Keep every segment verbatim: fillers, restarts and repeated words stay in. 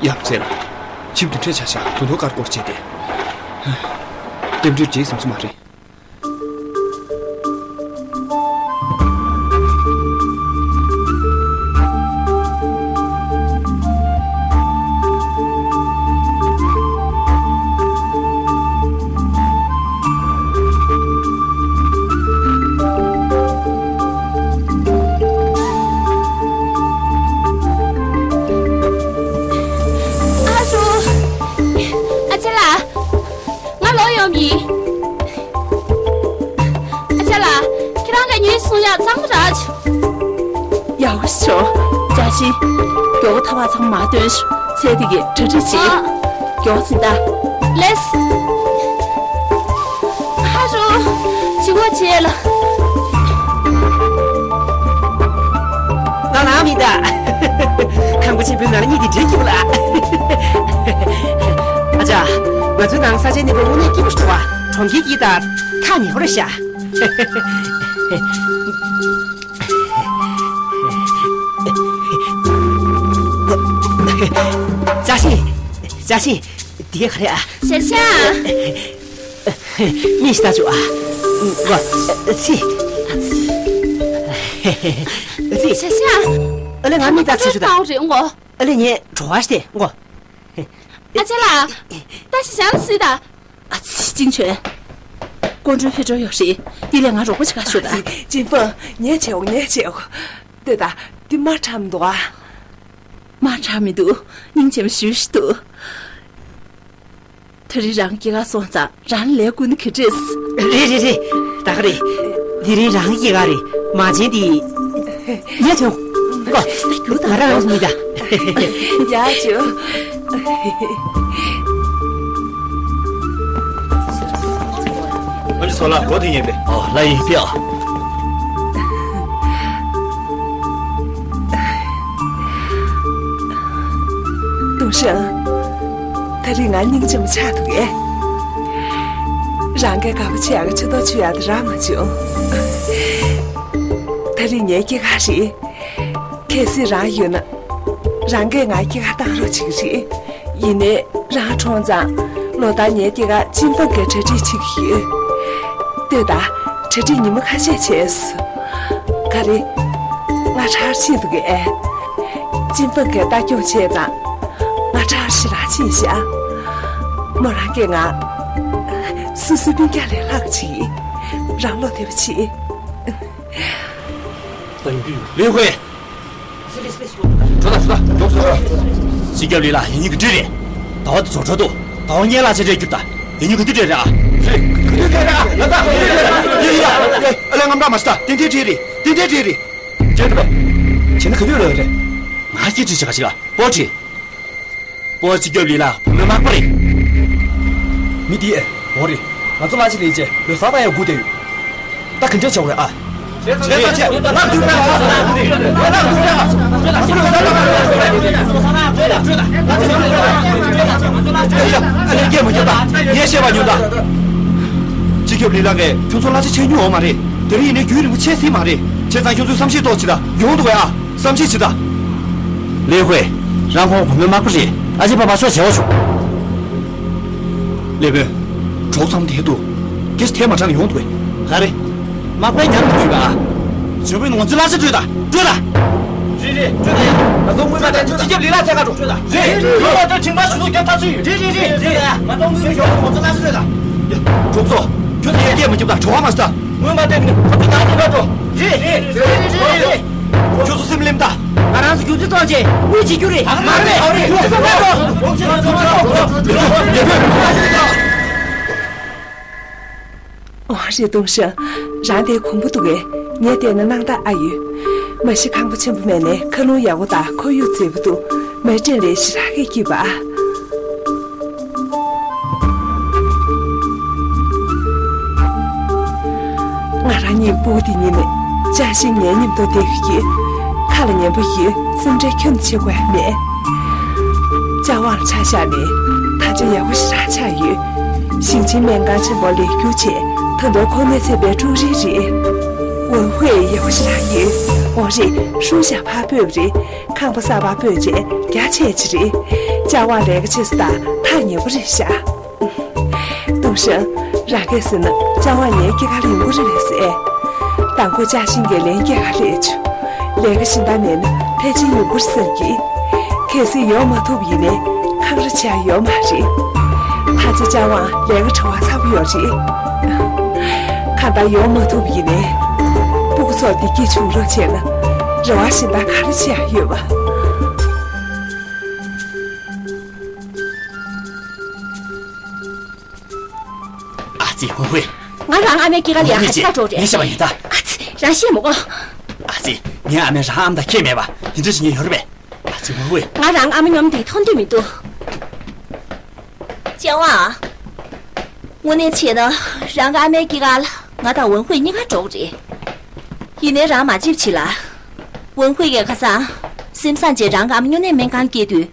ཡབ་ཚེ་ལ། ཆིབས་བདུན་ཕྲག་ཆ་བཞག་དུ་དོ་དཀར་སྐོར་བྱས་ཏེ། རྟེན་འབྲེལ་བརྗེད་ཟིན་ས་མ་རེད། ཨ་ཧྲུ། ཨ་ཅེ་ལགས། ང་ལོག་ཡོང་ཡིན། ཨ་ཅེ་ལགས། ཁྱེད་རང་གིས་ཉོས་སོང་ཡག་གཙང་མ་རག་བྱུང་། ཡག་པོ་བྱུང་། ཅཱ་ཤིན། མགྱོགས་པོ་ཐབ་ཚང་མ་འདོན་ཤོག་ཚལ་དེ་གའི་གྲ་སྒྲིག་བྱེད། ཨ། མགྱོགས་ཙམ་ད། ལེས། ཧ་རུ། ཅི་བ་བྱེད་ལ། ང་ལ་མི་ད། ཁང་པ་ཆེན་པོའི་ནང་ལ་གཉིད་དེ་འདྲེན་གྱི་བ་ལ། ཨ་ཅག་ང་ཚོའི་ནང་ས་ཆའི་གནས་སྟངས་དངོས་གནས་སྐྱིད་པོ་ཞིག་འདུག་བ། གྲོང་ཁྱེར་གྱི་ད་ཐག་ཉེ་བོ་རེད་ཤག་ཅཱ་ཤིན། ཅཱ་ཤིན། འདི་ག་རེད་ཨ། ཞ་ཞ། མི་ཤི་ད་ཅུ་ཨ། ང་། ཚི། ཚི། ཞ་ཞ། ཨ་ལེ་ང་མི་ད་ཚི་ཤུ་ད། ཨ་ལེ་ངས་བྲོ་བ་ཤི་དེ་ངོ་། ཨ་ཅེ་ལགས། ད་ཞི་ཞང་སི་ད། ཨ་ཙི་ཅིང་ཆོན། ཀོང་ཀྲུའུ་ཕེ་ཀྲོ་ཡོད་རེད། འདི་ལས་ང་རོགས་པ་བྱེད་ག་ཤོག་ད། ཨ་ཙི་ཅིན་ཧྥང་ངས་བྱེད་འོ་ངས་བྱེད་འོ། ལྟོས་ད། འདི་མ་ཁྲམ་འདུག་ཨ། མ་ཁྲམ་མི་འདུག་སྙིང་རྗེ་མོ་ཞེ་པོ་ཞིག་འདུག་ད་རེས་རང་སྐྱེས་སྐར་སོང་ཙང་རང་ལས་ཀུན་གྱི་འདྲེས། རེད་རེད་རེད། ད་ག་རེད། དེ་རིང་རང་གི་སྐྱེས་སྐར་རེད། མ་བྱན་དེ། ངས་ཐོན། ཀོ། ང་རང་རང་གཉིས་ད། ཡ་ཅུ། ཨ་ཅེ་སོ་ལ་གོ་དེ་ཡིན་པས། ཨོ་ལ་ཡིན་པས་ཨ། ཏུང་ཧྲེང་། ད་རེས་ང་སྙིང་རྗེ་མོ་ཆགས་འདུག་གས། རང་གིས་དགའ་པོ་བྱེད་ཡག་གི་ཆུ་ཏོག་ཆུ་ཡག་དེ་རག་མ་བྱུང་། ད་རེས་ངའི་སྐྱེས་སྐར་རེད། གལ་སྲིད་རང་ཡོད་ན། རང་གིས་ང་སྐྱེས་སྐར་བཏང་རོགས་བྱེད་ཀྱི་རེད། ཡིན་ནའི་རང་གྲོངས་ཙང་ལོ་ལྟར་ངའི་སྐྱེས་སྐར་ཅིན་ཧྥང་གིས་གྲ་སྒྲིག་བྱེད་ཀྱི་ཡོད། ལྟོས་ད། གྲ་སྒྲིག་ཉི་མ་ཁ་ཤས་བྱས་སོང་། ག་རེ། ང་ཁྲག་ཕྱིན་འདུག་གས། ཅིན་ཧྥང་གིས་ལྟ་སྐྱོང་བྱས་ཙང་། ང་ཁྲག་ཞེ་དྲག་ཕྱིན་ཤག་མོ་རང་གིས་ང་སོ་སོའི་སྤུན་ཀྱག་ལས་ལྷག་ཅིག་རང་བློ་བདེ་པོ་བྱེད། ལིན་ཧུའེ། འགྲོ་ད་འགྲོ་ད་འགྲོ་ད། སྤྱི་ཁྱབ་ལི་ལ་ཡིན་གྱི་འདྲི་རེད། ཟླ་བ་འདི་རྫོགས་འགྲོ་འདུག་ཟླ་བ་ཉལ་ལ་ཆེ་འདྲེ་རྒྱུ་ད། དེ་ཉིད་ག་དུས་འདྲེ་རེད་ཨ། རེད། ག་དུས་འདྲེ་རེད་ཨ། ལ་ད། ཡ་ཡ་ཡ། ཨ་ལས་ངམ་ད་མ་ཤི་ད། ཏན་ཏན་འདྲེ་རེད། ཏན་ཏན་འདྲེ་རེད། བྱས་ད་བས། བྱས་ན་ག་དུས་ལོས་རེད། ང་སྐྱིད་ཅི་བྱེད་ག་ཅི་ག་པོ་ཅི། པོ་ཅི་སྐྱབས་ལི་ལ་བུ་མོ་མག་པ་རེད། མི་དེ་འོ་རེད། ང་ཚོ་ལ་ཅི་ལས་བྱས་ལོས་ཟ་ད་ཡ་སྒུག་བསྡད་ཡོད། ད་ག་འདྲས་བྱ་བ་རེད་ཨ། ཨ་ལས་སྐད་མ་རྒྱབ་ད། ངས་བཤད་པ་ཉོན་ད། སྤྱི་ཁྱབ་ལི་ལགས་ཀྱིས་ཁྱོད་ཚོ་གླ་ཆ་ཆད་མྱོང་ཡོད་མ་རེད། དེ་རིང་ཡིན་ནའི་རྒྱུན་རིང་པོ་ཆད་སྲིད་མ་རེད། བྱས་ཙང་ཁྱོད་ཚོས་བསམ་ཤེས་ཏོག་བྱེད་ད། ཡོང་འདུག་གས་ཨ། བསམ་ཤེས་བྱེད་ད། ལིན་ཧུའེ། རང་ཁོང་བུ་མོའི་མག་པ་རེད། ཨ་ཅེ་པ་མ་ཤོག་བྱེད་འོ་ཤོག་ལེ་བོན། གྲོགས་ཚང་དེ་འདུག་སྐད་ཆ་དེ་མ་དྲང་ཡོང་འདུག་གས། ག་རེ། མག་པའི་ཉམས་མི་དགོས་པ། ཞོ་པོའི་ང་ཚོའི་གླ་ཆ་སྤྲོད་དང་སྤྲོད་དང་། རེད་རེད་སྤྲོད་དང་ཡ། ང་ཚོ་སྔོན་མ་དེ་སྤྱི་ཁྱབ་ལི་ལགས་ཚད་ཁ་འགྲོ། རེད་རེད་རེད། སྔོན་མ་དེ་དྲིན་པ་ཞུ་གཏུག་རྒྱབ་ཐག་ཆོད་ཡོད། རེད་རེད་རེད་རེད། ང་ཚོ་སྔོན་མ་ཞོ་པོའི་ང་ཚོའི་གླ་ཆ་སྤྲོད་དང་། ཡ། གྲོགས་ཚོ། ཁྱོད་ཚོ་སྐད་མ་རྒྱབ་དང་བྲོ་བ་མ་ཤི་ད། སྔོན་མ་དེ་ཁོ་ཚོ་ནང་དུ་ཁ་འགྲོ། རེད་རེད་རེད་རེད་རེད། ཁྱོད་ཚོ་སེམས་ལེམ་ད། ང་རང་ཚོ་རྒྱུ་མཚན་རྫོགས་རྗེས་དངུལ་བྱེད་རྒྱུ་རེད། མ་རེད། ཁྱོད་ཚོ་ཁ་འགྲོ། ཨོ་རེད། ཏུང་ཧྲེང་། རང་དེ་གོང་པོ་འདུག་གས། ངས་བལྟས་ན་སྣང་དག་ཨ་ཡོད། མ་གཞི་ཁང་པ་ཆེན་པོ་མེད་ནའི་མཁའ་རླུང་ཡག་པོ་དང་ཁོར་ཡུག་མཛེས་པོ་འདུག་མེ་སྤྲེལ་ལས་ཞེ་དྲག་གི་སྐྱིད་པ། ང་རང་གཉིས་སྤུ་གུ་དེ་ཉིད་ནས་ཅང་ཤིང་ངའི་མཉམ་དུ་བསྡད་ཡོད་ཀྱི། ཁ་ལ་ཉན་པོ་ཡོད། སེམས་ཁྲལ་ཁྱོན་ནས་བྱེད་དགོས་ཡ་མེད། ཅ་ཝང་ཆ་བཞག་ནས་ད་ཆ་ཡག་པོ་ཞེ་དྲག་ཆགས་ཡོད། ཞིང་ཆེན་སྨན་ཁང་ཆེན་པོར་ལས་སྒྱུར་བྱས་ད་དུང་ཁོ་གནས་ཚད་པའི་ཀྲུའུ་རིན་རེད། ཝུན་ཧུའེ་ཡག་པོ་ཞེ་དྲག་ཡིན། འོ་རེད། ཧྲུའུ་ཞང་ཕར་སྤོས་པ་རེད། ཁང་པ་གསར་པ་སྤོས་བྱས་རྒྱ་ཆེ་ཆེ་རེད། ཅཱ་ཝང་ལས་ཀ་བྱེད་ས་དང་ཐག་ཉེ་པོ་རེད་ཤག་ཏུང་ཧྲེང་། རང་སྐད་ཟེར་ན་ཅཱ་ཝང་ངའི་སྐྱེས་སྐར་ཡོང་གི་རེད་པས་ཟེར། མདང་དགོང་ཅཱ་ཤིན་གྱིས་ལན་སྐྱེལ་ག་སླེབས་བྱུང་། ལས་ཀ་གཞན་དག་མེད་ན་ཕལ་ཆེར་ཡོང་གི་རེད་བསམ་གི། གལ་སྲིད་ཡོང་མ་ཐུབ་ཡིན་ནའི་འཁང་ར་བྱེད་ཡ་ཡོད་མ་རེད། ད་ཆ་ཅཱ་ཝང་ལས་ཀ་བྲེལ་བ་ཚ་པོ་ཡོད་རེད། གང་ལྟར་ཡོང་མ་ཐུབ་ཡིན་ནའི་སྤུ་གུ་ཚོ་བདེ་སྐྱིད་བྱུང་རོགས་བྱས་ན་རེ་བ་གཞན་དག་ག་རེ་བྱེད་ཡ་ཡོད་པ། ཨ་ཙི། ཧུན་ཧུའེ། ང་རང་ཨ་མའི་སྐྱེས་སྐར་ལ་ཡ་ཧུན་ཧུའེ་ག་ཅིག་ལྟ་འགྲོ་རེད། ངས་བཤད་པ་ཡིན་ད། ཨ་ཙི། རང་ཤེས་མོ་གོ། ཨ་ཙི། ངའི་ཨ་མས་རང་ཨ་མ་དང་ཁྱད་མེད་པ་དེ་འདྲ་བྱེད་མཁན་ཡོད་རེད་པས། ཨ་ཙི། ཧུན་ཧུའེ། ང་རང་ཨ་མ་མཉམ་དུ་མཐོང་འདོད་མི་འདུག་ཅཱ་ཝང་། དངོས་གནས་བྱས་ན་རང་གི་ཨ་མའི་སྐྱེས་སྐར་ལ་ང་དང་ཝུན་ཧུའེ་གཉིས་ཀ་འགྲོ་གི་རེད། ཡིན་ནའི་རང་མ་བརྗེད་པ་བྱེད་ལ། ཝུན་ཧུའེ་ཡིས་ཁ་སང་སེམས་བཟང་བྱས་རང་གི་ཨ་མ་སྨྱུང་གནས་སྨན་ཁང་སྐྱེལ་དུས།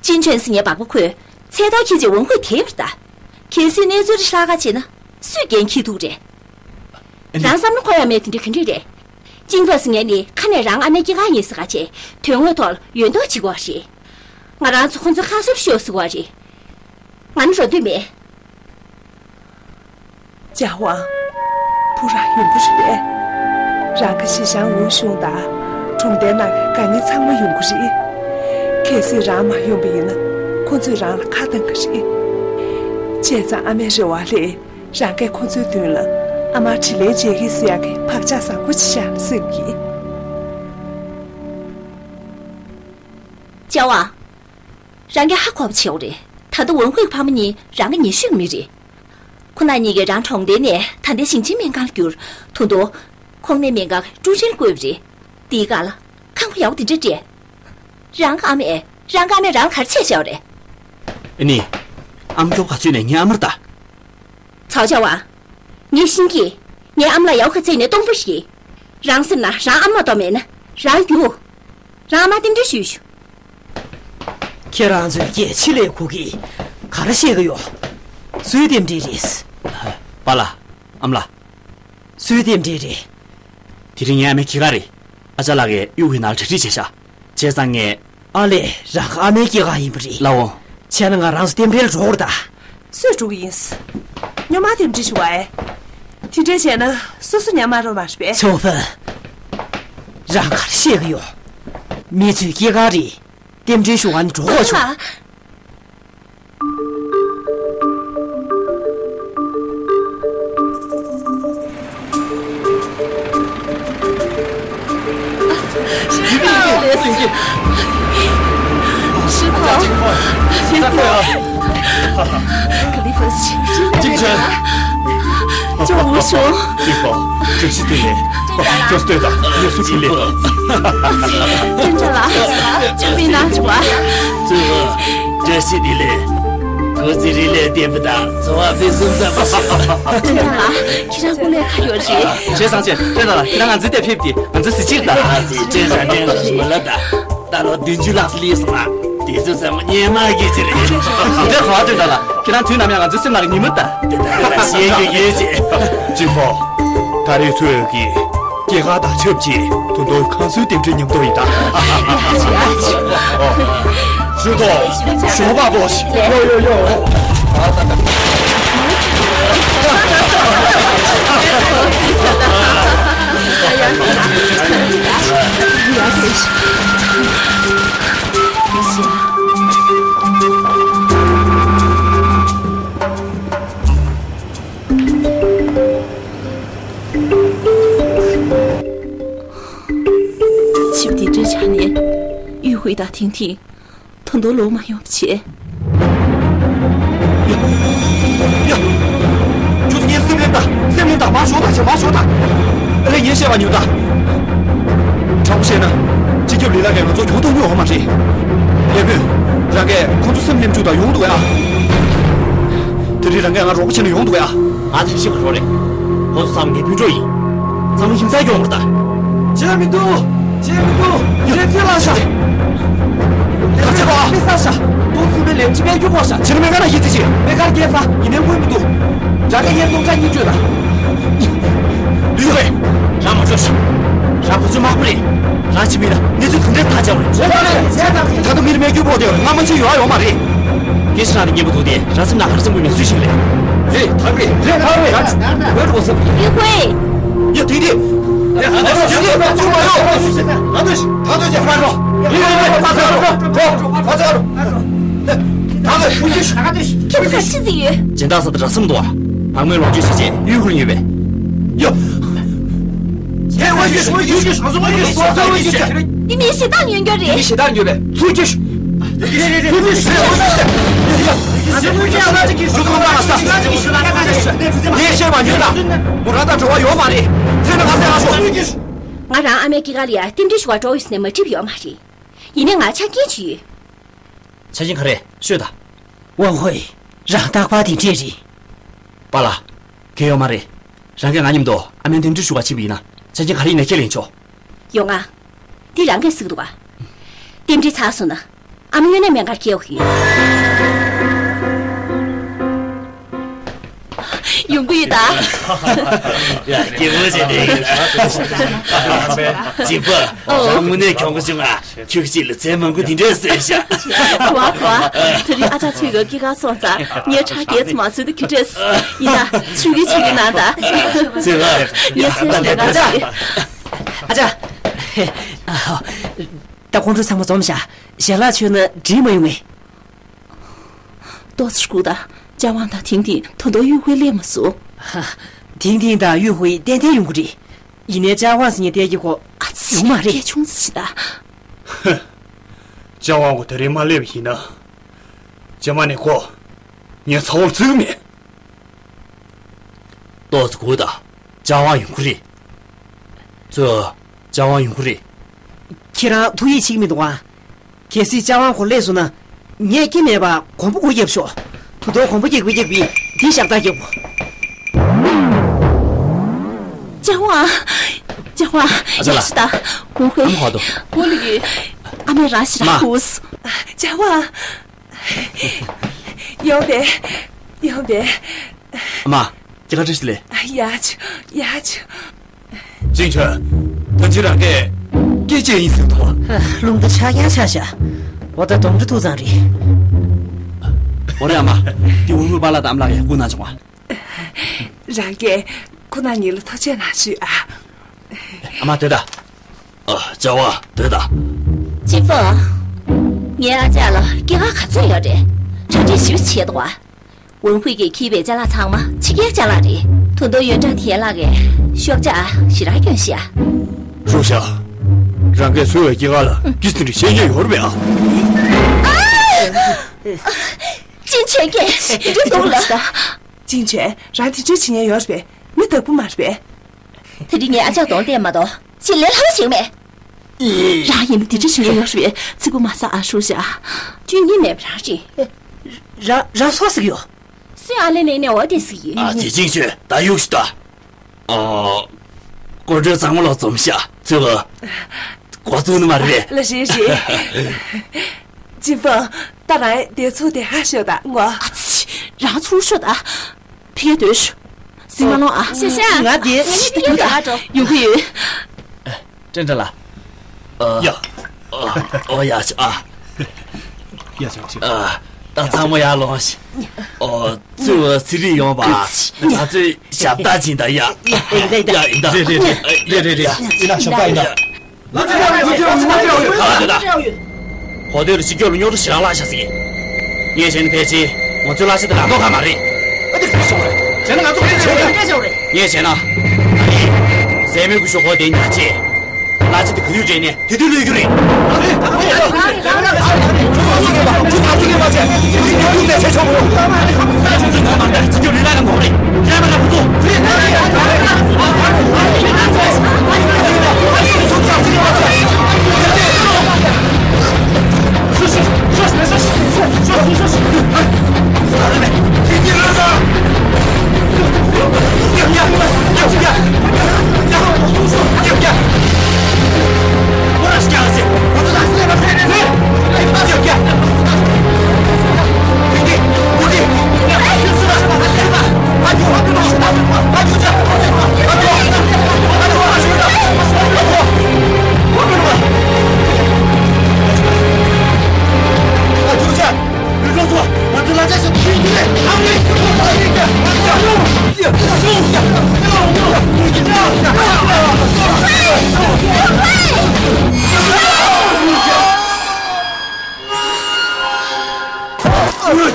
ཅིན་ཁྲེན་ཟེར་མཁན་སྦག་པ་ཁོས་ཚེ་ཐར་འཁྱེར་བྱས་ཝུན་ཧུའེ་དེད་ཡོད་རེད་ད། གལ་སྲིད་གནས་ཚུལ་འདི་ལྷག་ག་བྱས་ན་སུས་འགན་འཁྱེར་ཐུབ་རེད། ཨ་ནི། རང་བསམ་བློ་འཁོར་ཡ་མེད་དེ་འདྲ་ག་འདྲ་རེད། ཅིན་ཧྥ་ཟེར་མཁན་ནི་ཁ་ནས་རང་ཨ་མའི་སྐྱེས་སྐར་ཡིན་ཟེར་ག་བྱས་དོན་དངོས་ཐོག་ལ་ཡོད་མདོག་བྱེད་ཀྱི་ཡོད་རེད། ང་རང་ཚོ་ཁོ་ཚོའི་ཁ་གསབ་ཤོག་ཟེར་གྱི་ཡོད་རེད། ང་ནི་འགྲོ་འདོད་མེད། ཅཱ་ཝང་། བུ་རང་ཡོང་གི་རེད་པས། རང་གི་ཞི་ཞང་ཝུའུ་ཞུང་དང་གྲོང་སྡེའི་ནང་གི་དགའ་ཉེ་ཚང་མ་ཡོང་གི་རེད། གལ་སྲིད་རང་མ་ཡོང་པ་ཡིན་ན་ཁོ་ཚོས་རང་ལ་ཁ་གཏང་གི་རེད། བྱས་ཙང་ཨ་མའི་རེ་བ་ལས་རང་གིས་ཁོ་ཚོའི་མདུན་ལ་ཨ་མར་དྲིན་ལན་འཇལ་གི་ཟེར་ཡག་གི་བག་ཆགས་བཟང་པོ་ཅིག་བཞག་ན་བསམ་གི། ཅཱ་ཝང་། རང་གིས་ཧ་གོ་བ་བྱེད་དགོས་རེད། ད་ལྟ་ཝུན་ཧུའེ་ཕ་མ་གཉིས་རང་གི་ཉེ་ཤོས་ཀྱི་མི་རེད། ཁོ་རང་གཉིས་ཀྱིས་རང་གྲོང་སྡེ་ནས་ད་ལྟའི་ཞིང་ཆེན་སྨན་ཁང་ལ་བསྒྱུར། ད་དུང་ཁོང་ནས་སྨན་ཁང་ཀྲུའུ་ཧྲེན་བསྐོས་པ་རེད། དེའི་སྒང་ལ་ཁང་པ་ཡག་པོ་དེ་འདྲ་སྤྲད། རང་གི་ཨ་མས། རང་གི་ཨ་མས་རང་ལ་ག་རེ་བྱས་བཞག་པ་རེད། ཨ་ནི། ཨ་མ་སྐྱོབ་ག་ཚོད་ནས་ངའི་ཨ་མར་ལྟ། ཚའོ་ཅཱ་ཝང་། ངས་ཤེས་ཀྱི། ངའི་ཨ་མ་ལ་ཡག་པོ་ག་ཚད་ནས་སྟོང་པ་ཞིག་རང་སེམས་ན་རང་ཨ་མ་གཏོགས་མེད་ན་རང་རྒྱུགས། རང་ཨ་མ་རྟེན་འབྲེལ་ཞུས་ཤོག་ཁྱེད་རང་ཚོས་སྐད་ཆ་ལས་ཁུག་གི། ག་རེ་བཤད་གི་ཡོད། སུའི་རྟེན་འབྲེལ་རེད། པཱ་ལགས། ཨ་མ་ལགས། སུའི་རྟེན་འབྲེལ་རེད། དེ་རིང་ངའི་ཨ་མའི་སྐྱེས་སྐར་རེད། ཨ་ཅག་ལགས་ཀྱིས་གཡུ་ཁའི་ནང་ལ་གྲ་སྒྲིག་བྱས་ཤག་བྱས་ཙང་ངས། ཨ་ལས། རང་གི་ཨ་མའི་སྐྱེས་སྐར་ཡིན་པ་རེད། ལགས་འོང་། བྱས་ན་ང་རང་ཚོ་རྟེན་འབྲེལ་འགྲོ་དགོས་རེད་ད། སུས་འགྲོ་གི་ཡིན། སྨྱོན་མ་རྟེན་འབྲེལ་ཞུ་བ་ཨེ། དེ་འདྲ་བྱས་ན་སོ་སོ་ཉམས་མ་རོ་མ་རེད་པས། ཆའོ་ཧྥན། རང་ག་རེ་བཤད་གི་ཡོད། མི་ཚོའི་སྐྱེས་སྐར་རེད། རྟེན་འབྲེལ་ཞུ་བ་ནི་འགྲོ་དགོས་བྱུང་། ཨ། ཅིག་ཅར། ཅོ་ཝུ་ཞུང་། ཅིག་ཧྥང་། བཀྲ་ཤིས་བདེ་ལེགས། ཅོ་སྟོད་དང་ངལ་གསོ་བཀྲ་ཤིས་བདེ་ལེགས། ཅིན་ཅར་ལགས། ཅོ་པིན་ནང་ཆུ་བ། ཅོ་ཧྥང་། བཀྲ་ཤིས་བདེ་ལེགས། སྐུ་ཚེ་རིང་ལ་བརྟན་པ་དང་འཚོ་བ་ཕུན་སུམ་ཚོགས་པ་ཞིག་ཅིན་ཅར་ལགས། ཁྱེད་རང་སྐུ་ལས་ཁག་ཡོད་རེད། བྱས་ཙང་ཅི། ཀྲེན་ཏ་ལགས། ཁྱེད་རང་ང་ཚོའི་དེ་ཕེབས་ཏེ་ང་ཚོའི་གཟི་བརྗིད་རེད་ད། ཨ་ཙི། ཀྲེན་ཏ་ཀྲེན་ཏ་ཞུ་མ་ལབ་ད། ད་ལོ་བདུན་ཅུ་ལྷག་ཙམ་སླེབས་སོང་ང་། དུས་ཚོད་ཚང་མ་སྔོན་མ་གི་ཅིག་རེད། དེ་འདྲ་ཟེར་བ་ཀྲེན་ཏ་ལགས། ཁྱེད་རང་དུས་ནམ་ཡང་ང་ཚོའི་སེམས་ནང་གི་ཉི་མ་རེད་ད། དེ་ལྟར་ཤེས་རྒྱུ་ཡོད་ཅེས། ཅིན་ཧྥང་། ད་རེས་ཚོས་ཀྱི་སྐྱེས་སྐར་དང་ཆབས་ཅིག་ད་དུང་ཁང་བཟོའི་རྟེན་འབྲེལ་མཉམ་དུ་ཡིན་ད། ཞུ་དོ། ཞོགས་པ་པོ། ཡོ་ཡོ་ཡོ། ཆིབས་དེ་འདྲའི་ཆ་ནས་གཡུ་ཧུའེ་དང་ཐིང་ཐིང་ད་དུང་ལོག་མ་ཡོང་བ་བྱེད། ཡ། ཡ། ཁྱོད་ཚོ་ངའི་སེམས་ལེན་དང་། སེམས་ལེན་དང་། མར་ཞོག་དང་། ཅིག་མར་ཞོག་དང་། ཨ་ལས། ངས་བཤད་པ་ཉོན་དང་། དྲང་པོ་བཤད་ན། སྤྱི་ཁྱབ་ལི་ལགས་ཀྱིས་ང་ཚོ་གྱོང་གཏོང་མྱོང་ཡོད་མ་རེད། ལས་བུན། རང་གིས་ཁོང་ཚོ་སེམས་ནེམ་བཅུག་དང་། ཡོང་འདུག་ཨ། དེ་རིང་རང་གིས་ང་རོགས་པ་བྱས་ན་ཡོང་འདུག་ཨ། ང་ཐབས་ཤེས་པ་རོགས་རེད། ཁོང་ཚོ་ཚང་མ་ངའི་སྤུན་གྲོགས་ཡིན། ཚང་མ་ཁྱིམ་ཚང་སྐྱོང་བར་ད། བྱས་མི་འདུག་བྱས་མི་འདུག་ཡ། རེད། ཁྱོད་ལ་ཤ། ག་ཚོད་པ། མི་ས་ཤ། ཏོག་ཙམ་པའི་ལེམ་ཅི་མེད་རྒྱུ་གོ་ཤ། ཕྱིར་མེ་ག་ན་ཡིད་ཚིག་ཅི། མེ་གར་སྐྱེལ་ས་ཡིན་ནའི་དངུལ་མི་འདུག་རང་གིས་ཡན་སྟོང་ཕྲག་གཉིས་སྤྲོད་ད། ལུས་ཧེ། རང་མ་ ལྟོས་ཤིག་རང་ཁོ་ཚོའི་དམག་མི་རེད། རང་ཕྱི་མི་ལ་གནས་ཚུལ་ག་འདྲ་ཐག་བཅད་པ་རེད། ད་དུང་མི་ལ་རྨས་སྐྱོན་ཕོག་བསྡད་པ་རེད། སྔ་མ་ཆེ་ཡོང་ཡ་ཡོད་མ་རེད། སྐད་ཆ་ནང་ནས་སྙན་པོ་འདུག་སྟེ། རང་སེམས་ནང་ག་རེ་བསམ་གྱི་ཡོད་མེད་སུས་ཤེས་ཀྱི་རེད། རེད་ཐག་རེད། རེད་ཐག་རེད། ཡ་ཁོའི། ཡ་དེ་དེ། ཡ་ད་དུང་ད་དུང་ད་དུང་ད་དུང་། ཡ་ཡ་ཡ་མ་ཟ་རོགས། ད་དུང་ད་དུང་ད་དུང་། ཁྱེད་ཚོ་ག་ཅི་ཟིག་ཡོད། སྦྱིན་བདག་ས་ད་ར་སེམས་འདུག་ཨ། བག་མའི་ལོངས་སྤྱོད་བྱས་རྗེས་གཡུལ་ཁུར་ཡོད་པས། ཡོ། ཡེ་ཝེ་ཡེ་ཝེ་ཡེ་ཝེ་ཡེ་ཝེ་ཡེ། འདི་མི་ཞེ་སྡང་ཉོན་སྐྱོ་རེད། འདི་མི་ཞེ་སྡང་ཉོན་པས། ཚུར་ཁྱེར། ཚུར་ཁྱེར། ཚུར་ཁྱེར། ཚུར་ཁྱེར། ཚུར་ཁྱེར། ངས་བཤད་པ་ཉོན་དང་། མོ་རང་དང་འབྲེལ་བ་ཡོད་མ་རེད། ཚེ་ན་ང་སེ་ཧ་ཤོག་ང་རང་ཨ་མའི་སྐྱེས་སྐར་ལ་ཡ་རྟེན་འབྲེལ་ཞུ་བར་འགྲོ་ཡོད་ཟེར་ནས་མ་འགྲིག་ཡོད་མ་རེད། ཡིན་ནའི་ང་ཆ་རྐྱེན་ཅིག་ཡོད། ཆ་རྐྱེན་ག་རེ་ཤོད་ད། ཝང་ཧུའེ། རང་རྟག་པར་དེ་འདྲས་རེད། པཱ་ལགས། གལ་ཡོད་མ་རེད། རང་གིས་ང་མཉམ་དུ་ཨ་མའི་རྟེན་འབྲེལ་ཞུ་བར་ཕྱིན་པ་ཡིན་ན་ཆ་རྐྱེན་ག་རེ་ཡིན་ན་ཁས་ལེན་ཆོག་ཡོང་ང་། འདི་རང་གིས་གཟིགས་འདུག་ག་རྟེན་འབྲེལ་ཚར་སོང་ན་ཨ་མ་དངོས་གནས་སྨན་ཁང་སྐྱེལ་དགོས་ཡོད། ཡོང་གི་ཡོད་ད། ཡ་སྐྱིད་པོ་བྱས་ཏེ། སྦྱིན་པ། ཨོ། རང་དངོས་གནས་གྱོང་གུན་བྱུང་ང་། ཁྱོད་ཀྱིས་ལ་ཚན་མང་པོ་དེ་འདྲས་བཟོས་ཤག་གོ་བ་གོ་བ། དེ་རིང་ཨ་ཅག་ཚོའི་གི་སྐྱེས་སྐར་སོང་ཙང་ངས་ཁྲག་རྒྱས་ཙམ་མ་ཚོས་ཏེ་གི་འདྲས། ཡིན་ན་ཚུལ་གྱིས་ཆེ་གི་ན་ད། ཚེ་ལ། ངས་ཚེ་ཞིག་ལས་ཀ་བྱེད། ཨ་ཅག་ད་ཁོང་ཚོ་ཚང་མ་འཛོམས་ཤག་ཞལ་ལག་མཆོད་ན་འགྲིག་མ་ཡོང་ངས། ཏོག་ཙམ་སྒུག་ད། ཅ་ཝང་དང་ཐིང་ཐིང་ད་དུང་ཡུས་ཧུའེ་སླེབས་མ་སོང་། ཧ། ཐིང་ཐིང་དང་ཡུས་ཧུའེ་ཏན་ཏན་ཡོང་གི་རེད། ཡིན་ནའི་ཅ་ཝང་ཟེར་མཁན་དེ་གི་ཁོ་ཨ་ཙི་ཡོང་མ་རེད། སྐད་ཆུང་ཙམ་ཞིག་ད། ཧ། ཅ་ཝང་ཁོ་དེ་རིང་མ་སླེབས་པ་ཡིན་ན། རྗེས་མ་ནས་ཁོ་ངའི་ཚ་བོར་བརྩི་གི་མེད། ཏོག་ཙམ་སྒུག་ད། ཅ་ཝང་ཡོང་གི་རེད། ཙོ། ཅ་ཝང་ཡོང་གི་རེད། ཁྱེད་རང་ཐུགས་ཡིད་ཆེས་ཀྱི་མི་འདུག་ཨ། གལ་སྲིད་ཅ་ཝང་ཁོ་སླེབས་སོང་ན། ངས་ཀྱི་མེད་པ་གོམ་པ་དགུ་བརྒྱབ་ཤོག་ད་དུང་གོམ་པ་རྒྱག་པའི་རྒྱག་པའི་འདི་ཞབས་བཏགས་རྒྱག་གོ། ཅ་ཝང་། ཅ་ཝང་། ཨ་ཅག་ལགས། ཡ་ཤི་ད། ཝང་ཧུའེ། ཨ་མ་ག་པར་འདུག་ཝང་ལི་ཡུས། ཨ་མས་རང་ཞིག་ར་ཧུས། ཅ་ཝང་། ཡོང་པས། ཡོང་པས། ཨ་མ། སྐྱེས་སྐར་བཀྲ་ཤིས་བདེ་ལེགས། ཡ་ཆུ། ཡ་ཆུ། ཅིང་ཆོན། ད་ཅི་རང་གིས་སྐྱེས་ཆེན་ཡིན་ཟེར་ཐོག་རླུང་རྟ་ཆག་ཀྱང་ཆག་ཤག་འོ་ད་གདོང་འདྲེ་ཐུག་ཙང་རེད། འོ་རེད་ཨ་མ། འདི་ཝུ་ཧུ་པཱ་ལགས་དང་ཨ་མ་ལགས་ཀྱིས་སྐུ་གནང་བྱུང་བ། རང་གིས་ཁོ་ན་གཉིས་ལ་ཐུགས་རྗེ་གནང་ཞུས་ཨ། ཨ་མ་སྡོད་ད། ཨ། ཅ་ཝང་སྡོད་ད། ཅི་ཕོ། ངའི་ཨ་ཅག་ལ་སྐྱེས་སྐར་ག་ཚོད་ཡོད་རེད། གྲ་སྒྲིག་ཞིབ་བྱས་འདུག་བ། ཝུན་ཧུའེ་གིས་འཁྱེར་བའི་ཅ་ལག་ཚང་མ་ཕྱི་རྒྱལ་ཅ་ལག་རེད། ད་དུང་ཡོན་ཀྲང་ཐེན་ལགས་ཀྱིས་ཤོག་ཆག་ཞེ་དྲག་སྐྱོན་ཤག་ཧྲུའུ་ཞའོ། རང་གིས་བཟོས་པའི་སྐྱེས་སྐར་ལ་སྐྱིད་ཙམ་རེ་བཤད་ཉན་ཡོད་རེད་པས་ཨ། ཅིན་ཆོན་གྱིས་འདི་འདུག་ལ། ཅིན་ཆོན། རང་དེ་འདྲ་བྱེད་ཉན་ཡོད་རེད་པས། མི་བདག་པོ་མ་རེད་པས། དེ་རིང་ངའི་ཨ་ཅག་གདོང་བལྟས་མ་གཏོགས་ཅི་ལས་སླ་པོ་ཞིག་མེད། རང་ཡིན་ན་དེ་འདྲ་བྱེད་ཉན་ཡོད་རེད་པས། ཚིག་པ་མ་ཟ་ཨ། ཧྲུའུ་ཞའོ། ཅུན་ཡིན་མེད་པ་རང་རེད། ར་ར་སོ་ཟིག་ཡོད། སུས་ཨ་ལེ་ལེ་ནས་འོ་དེ་ཟིག་ཡིན། ཨ་ཙི་ཅིན་ཆོན་ད་གཡུག་ཞིག་ད། ཨོ། སྐུ་མགྲོན་ཚང་མ་ལོག་འཛོམས་ཤག་ཚུལ་གོ་ཚུགས་ནི་མ་རེད། ལ་རེད་རེད། ཅིན་ཕང་། ད་རང་དེ་ཚུགས་དེ་ཧ་ཤོད་ད་ངོ་། ཨ་ཙི། རང་ཚུགས་ཤོད་ད། ཕི་གེ་སྡོད་ཤོག་སྲིད་མ་ལོང་ཨ། ཤ་ཤ། ང་དེ་ངས་ནི་ཕི་གེ་སྡོད་ཨ་འགྲོ། ཡོང་གི་ཡོད། ཀྲེན་ཀྲེན་ལགས། ཡ། ཨོ་ཡ་ཨ། ཡ་ཆག་ཆག་ཨ། ད་ཚང་མ་ཡར་ལོངས་ཤིག་ཨོ། ཚུར་ཚེ་རིང་ཡོང་བ། ང་ཚོས་ཞབས་བཏགས་ཕྱིན་ད་ཡ། ཡ་ཡིན་ད། རེད་རེད་རེད། རེད་རེད་རེད། ཡིན་ད་ཞབས་བཏགས་ཡིན་ད། ག་ལ་འདོད་ད། གོ་ཐོས་ལ་སྤྱི་ཁྱབ་ལ་རྙོག་དྲ་ཞེ་དྲག་བརླག་ཤག་ཟེར་གི། ངས་བྱས་ན་ཕལ་ཆེར་ང་ཚོའི་གླ་ཆ་དེ་རག་མདོག་ཁ་མ་རེད། ཨ་དེ་ག་རེ་བྱུང་བ་རེད། བྱས་ན་ང་ཚོ་ག་རེ་བྱས་པ་རེད། ངས་བྱས་ན། ད་རེས་ཟས་མེད་ཀྱི་ཤོག་གོ་དེ་ཉར་ཆེད། གླ་ཆ་དེ་ག་དུས་སྤྲད་ནས་དེ་དུས་གློད་རྒྱུ་རེད།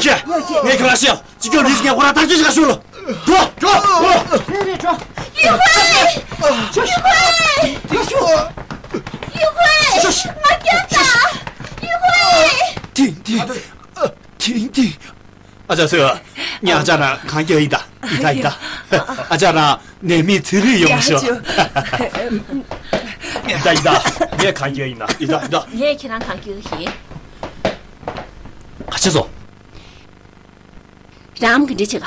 ཀྱེ། ངས་ཁྱོད་རང་ཤེས། སྤྱི་ཁྱབ་ལིས་ངས་ཁོ་རང་བདག་སྤྱོད་བྱེད་ག་ཞུ་ལ། འགྲོ། འགྲོ། རེད་རེད་འགྲོ། ཡུས་ཧུའེ། ཡུས་ཧུའེ། ཡུས་ཧུའེ། ང་རྒྱབ་དང་། ཡུས་ཧུའེ། ཐིང་ཐིང་། ཐིང་ཐིང་། ཨ་ཅག་སོས། ངས་ཨ་ཅག་རང་གང་རྒྱག་ཡིན་ད། ཡིན་ད་ཡིན་ད། ཨ་ཅག་རང་ནད་མེད་ཚེ་རིང་ཡོང་ཤོག་ཡ་ཅོ། ཡིན་ད་ཡིན་ད། ངས་གང་རྒྱག་ཡིན་ད། ཡིན་ད་ཡིན་ད། ངས་ཁྱེད་རང་གང་རྒྱག་ཡིན། ག་ཆེ་སོང་། རང་ག་འདྲ་བྱེད་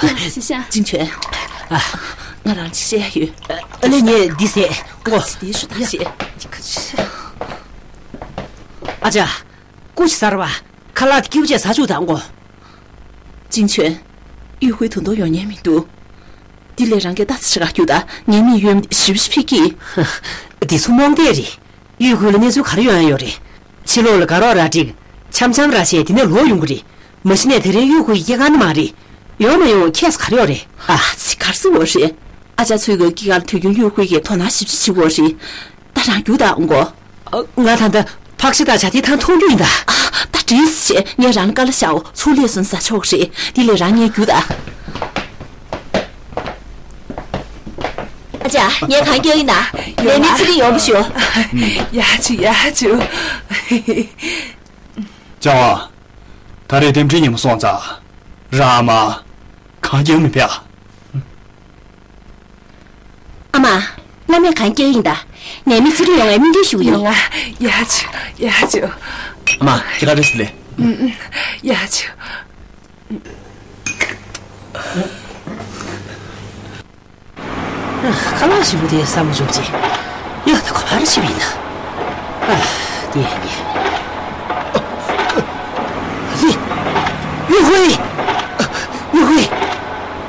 ག་ཤ་ཤ། ཅིན་ཆོན། ང་རང་ཅིག་བཤད་ཡ་ཡོད། ཨ་ལེ། ངས་འདི་ཟེར། ཨོ། འདི་ཞུ་ད་བཤད། ཨ་ཅག་སྐུ་ཞིག་གསར་བ། ཁ་ལག་དེ་སྐྱིད་པོ་བྱས་ཟ་བཅུག་དང་གོ། ཅིན་ཆོན། ཡུས་ཧུའེ་ད་དུང་ཡོང་མཁན་མི་འདུག་དེ་ལས་རང་གིས་ལྟ་ཙམ་ཞིག་ག་རྒྱུགས་དང་། ངའི་མིག་གཡོན་ཞིབ་ཞིབ་ཕིག་གི། འདི་ཚོ་རྨོངས་དད་རེད། ཡུས་ཧུའེ་ལ་གནས་ཚུལ་ག་རེ་ཡོང་ཡ་ཡོད་རེད། ཕྱི་ལོགས་ལ་དགའ་རོགས་ར་སྒྲིག་འཆམ་འཆམ་ར་བྱས་དེ་ནས་ལོག་ཡོང་གི་རེད། མ་གཞི་ནས་དེ་རིང་ཡུས་ཧུའེ་སྐྱེས་སྐར་ནི་མ་རེད། ཡོང་མ་ཡོང་ཁྱད་ག་རེ་ཡོད་རེད། ཨ་ཙི། ག་རེ་ཟེར་བ་རེད། ཨ་ཅག་ཚོའི་གི་སྐྱེས་སྐར་དུས་རྒྱུན་ཡུས་ཧུའེ་གིས་དོ་སྣང་ཞིབ་ཅིག་བྱེད་དགོས་རེད། ད་རང་རྒྱུགས་དང་གོ། ང་ད་ལྟ་ཕག་ཤ་དང་བྱ་ཐིག་ཐང་འཐུང་རྒྱུ་ཡིན་ད། ཨ། ད་འགྲིག་བྱས། ངས་རང་ལ་བཀའ་ལ་བཞག་འོ། ཚུར་ལས་སོང་ཟ་ཆོག་རེད། དེ་ལས་རང་ངས་རྒྱུགས་དང་། ཨ་ཅག་ངས་གང་རྒྱག་ཡིན་ན། ནད་མེད་ཚེ་རིང་ཡོང་བ་ཞུ། ཡ་ཅིག་ཡ་ཅིག་ཅག་ཨ། ད་རེས་རྟེན་འབྲེལ་ཉིན་མོ་སོང་ཙང་། རང་ཨ་མ་གང་རྒྱག་མི་ཕེབས་ཨ། ཨ་མ། བླ་མས་གང་རྒྱག་ཡིན་ད། ནད་མེད་ཚེ་རིང་ཡོང་བའི་སྨོན་འདུན་ཞུ་གི་ཡིན། ཡོང་ང་། ཡ་ཅིག་ཡ་ཅིག་ཨ་མ་ཁྱེད་ཀ་རེ་སི་ལེ། ཡ་ཅིག་ཁ་ལག་ཞིམ་པོ་དེ་བསམ་བློ་བཅུག་ཅིག་ཡ། ད་ཁོ་ཕར་ཕྱིན་པ་ཡིན་ད། ཨ། དེ་ནི། ཨ་ཙི། ཡུས་ཧུའེ། ཡུས་ཧུའེ།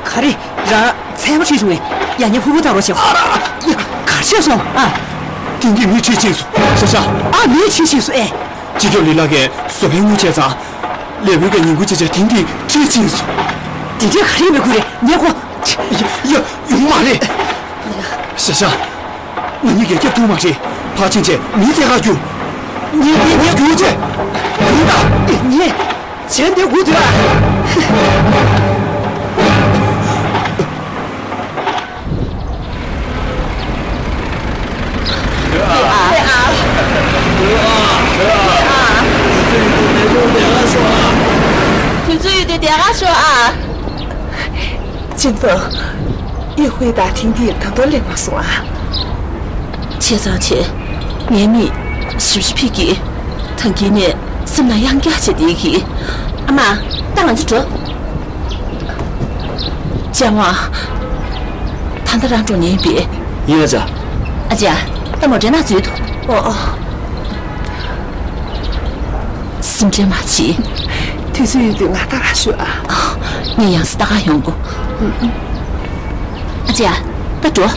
ག་རེ། རང་ཚལ་པ་ཁྲིད་བྱུང་བས་ཡ་ཉེ་ཕུ་བོ་ལྟ་རོགས་བྱེད། ཨ་ར། ག་རེ་བྱས་སོང་ཨ། ཐིང་ཐིང་མིས་ཁྲིད་ཕྱིན་སོང་། ཤ་ཤ། ཨ། མིས་ཁྲིད་ཕྱིན་སོང་ཨེ། སྤྱི་ཁྱབ་ལི་ལགས་ཀྱིས་བཟོ་པའི་དངུལ་བཅད་ཙང་། ལས་བུ་གི་ཉིན་གུང་ཅིག་ཅིག་ཐིང་ཐིང་ཁྲིད་ཕྱིན་སོང་། དེ་འདྲའི་ག་རེ་མི་དགོས་རེད། ཉེ་ཁོ། ཡ། ཡ། ཡོང་མ་རེད། ཤ་ཤ། ང་གཉིས་ཀྱིས་སྐྱོབ་ཐུབ་མ་རེད། ཕར་ཕྱིན་བྱས་མི་བཙལ་ག་རྒྱུགས། ངས་མི་ངས་རྒྱུགས་བྱས། རྒྱུགས་དང་། ངས་བྱས་འདི་དགོས་དུས་ལ། དུས་ཚོད་ཡོད་དུས་དེ་ག་ཤོག་ཨ། ཅིན་ཧྥང་། ཡུས་ཧུའེ་དང་ཐིང་ཐིང་ད་དུང་སླེབས་མ་སོང་ཨ། བྱས་ཙང་བྱས། ངའི་མིག་ཞིབ་ཞིབ་ཕིག་གི། ཐང་གི་ནས་སེམས་ནང་གཡང་སྐྱག་བྱས་བསྡད་ཀྱི། ཨ་མ། ད་ང་ཚོ་འགྲོ། ལྕམ་དབང་། ད་ལྟ་རང་འགྲོ་ཉན་པས། ཡིན་ཨ་ཅག་ཨ་ཅག་ད་མོ་ཊའི་ནང་འཛུལ་ཐུབ། ཨོ་ཨོ། སེམས་ཁྲལ་མ་བྱེད། དུས་ཚོད་ཡོད་དུས་ང་ལྟ་ག་ཤོག་ཨ། ངས་ཡང་སེ་ལྟ་ག་ཡོང་གོ། ཨ་ཅག་ད་འགྲོ།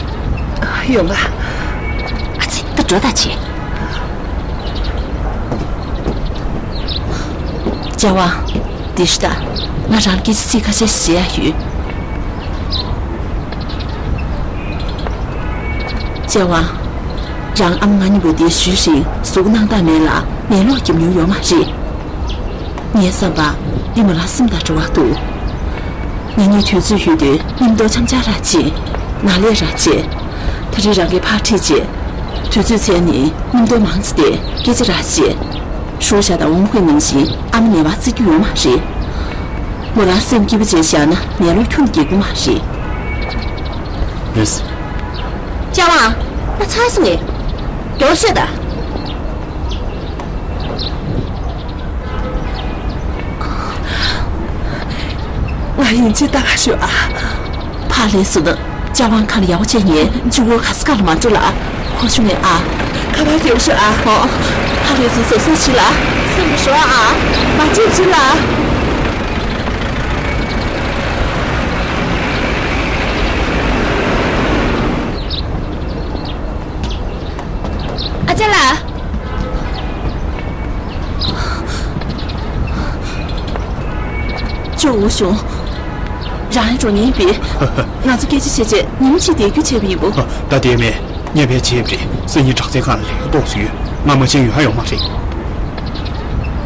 ཡོང་ང་། ཨ་ཙི། ད་འགྲོ་ད་བྱེད། ལྕམ་དབང་། བདེ་ཞུ་ད། ང་རང་སྐད་ཆ་ཚིག་ཁ་ཤས་ཤིག་བཤད་ཡ་ཡོད། ལྕམ་དབང་། རང་ཨ་མ་ང་གཉིས་པོ་འདིར་བཞུད་རིང་གཟུགས་སྣང་དག་མེད་ལ་ནད་ལོག་རྒྱབ་མྱོང་ཡོད་མ་རེད། ངའི་བསམ་པ་འདི་མོ་རང་སེམས་དང་འབྲེལ་བ་འདུག་ང་གཉིས་དུས་ཚོད་ཡོད་དུས་མཉམ་དུ་འཆམ་འཆམ་ར་བྱེད། ནང་ལས་ར་བྱེད། ད་རེས་རང་གིས་ཕར་ཁྲིད་བྱེད། དུས་ཚོད་ཚར་ནས་མཉམ་དུ་མང་ཙམ་བསྡད། སྐད་ཆ་ར་བཤད། ཧྲུའུ་ཞ་དང་ཝུན་ཧུའེ་ནང་བཞིན་ཨ་མ་ནད་པ་བརྩི་རྒྱུ་ཡོད་མ་རེད། མོ་རང་སེམས་སྐྱིད་པོ་བྱས་བཞག་ན་ནད་ལོག་ཁྱོན་ནས་རྒྱག་གི་མ་རེད། ལགས་སོ། ལྕམ་དབང་། ད་ཚར་སོང་ངས། མགྱོགས་ཤོད་ད། ང་ཡིན་ཅི་ལྟ་ག་ཤོག་ཨ། ཕར་ལས་སུ་ན་ལྕམ་དབང་ཁ་ལ་ཡག་པོ་བྱས་ཉན། གཅིག་པོ་ག་ས་ག་ལ་མ་འགྲོ་ལ། ཁོ་ཤུ་ནས་ཨ། ཁ་པར་རྒྱག་ཤོག་ཨ། ཧོ། ཕར་ལས་སུ་གཟབ་གཟབ་བྱེད་ལ། སེམས་ལ་ཞོག་ཨ། མ་བརྗེད་བྱེད་ལ། ཨ་ཅག་ལགས། ཅོ་ཝུ་ཞུང་། རང་ཡང་འགྲོ་ཉེན་ཡིན་པས། ང་ཚོ་སྐད་ཆ་བཤད་བྱས་ཉིན་གཅིག་བསྡད་རྒྱུ་བྱས་པ་ཡིན་པོ། ད་བསྡད་མེད། ངས་ཕལ་ཆེར་བྲིས། སང་ཉིན་དྲག་རྩལ་ཁང་ལ་ལས་ཀ་ཏོག་ཙམ་ཡོད། ང་མ་ཕྱིན་ཡོང་ཡ་ཡོད་མ་རེད།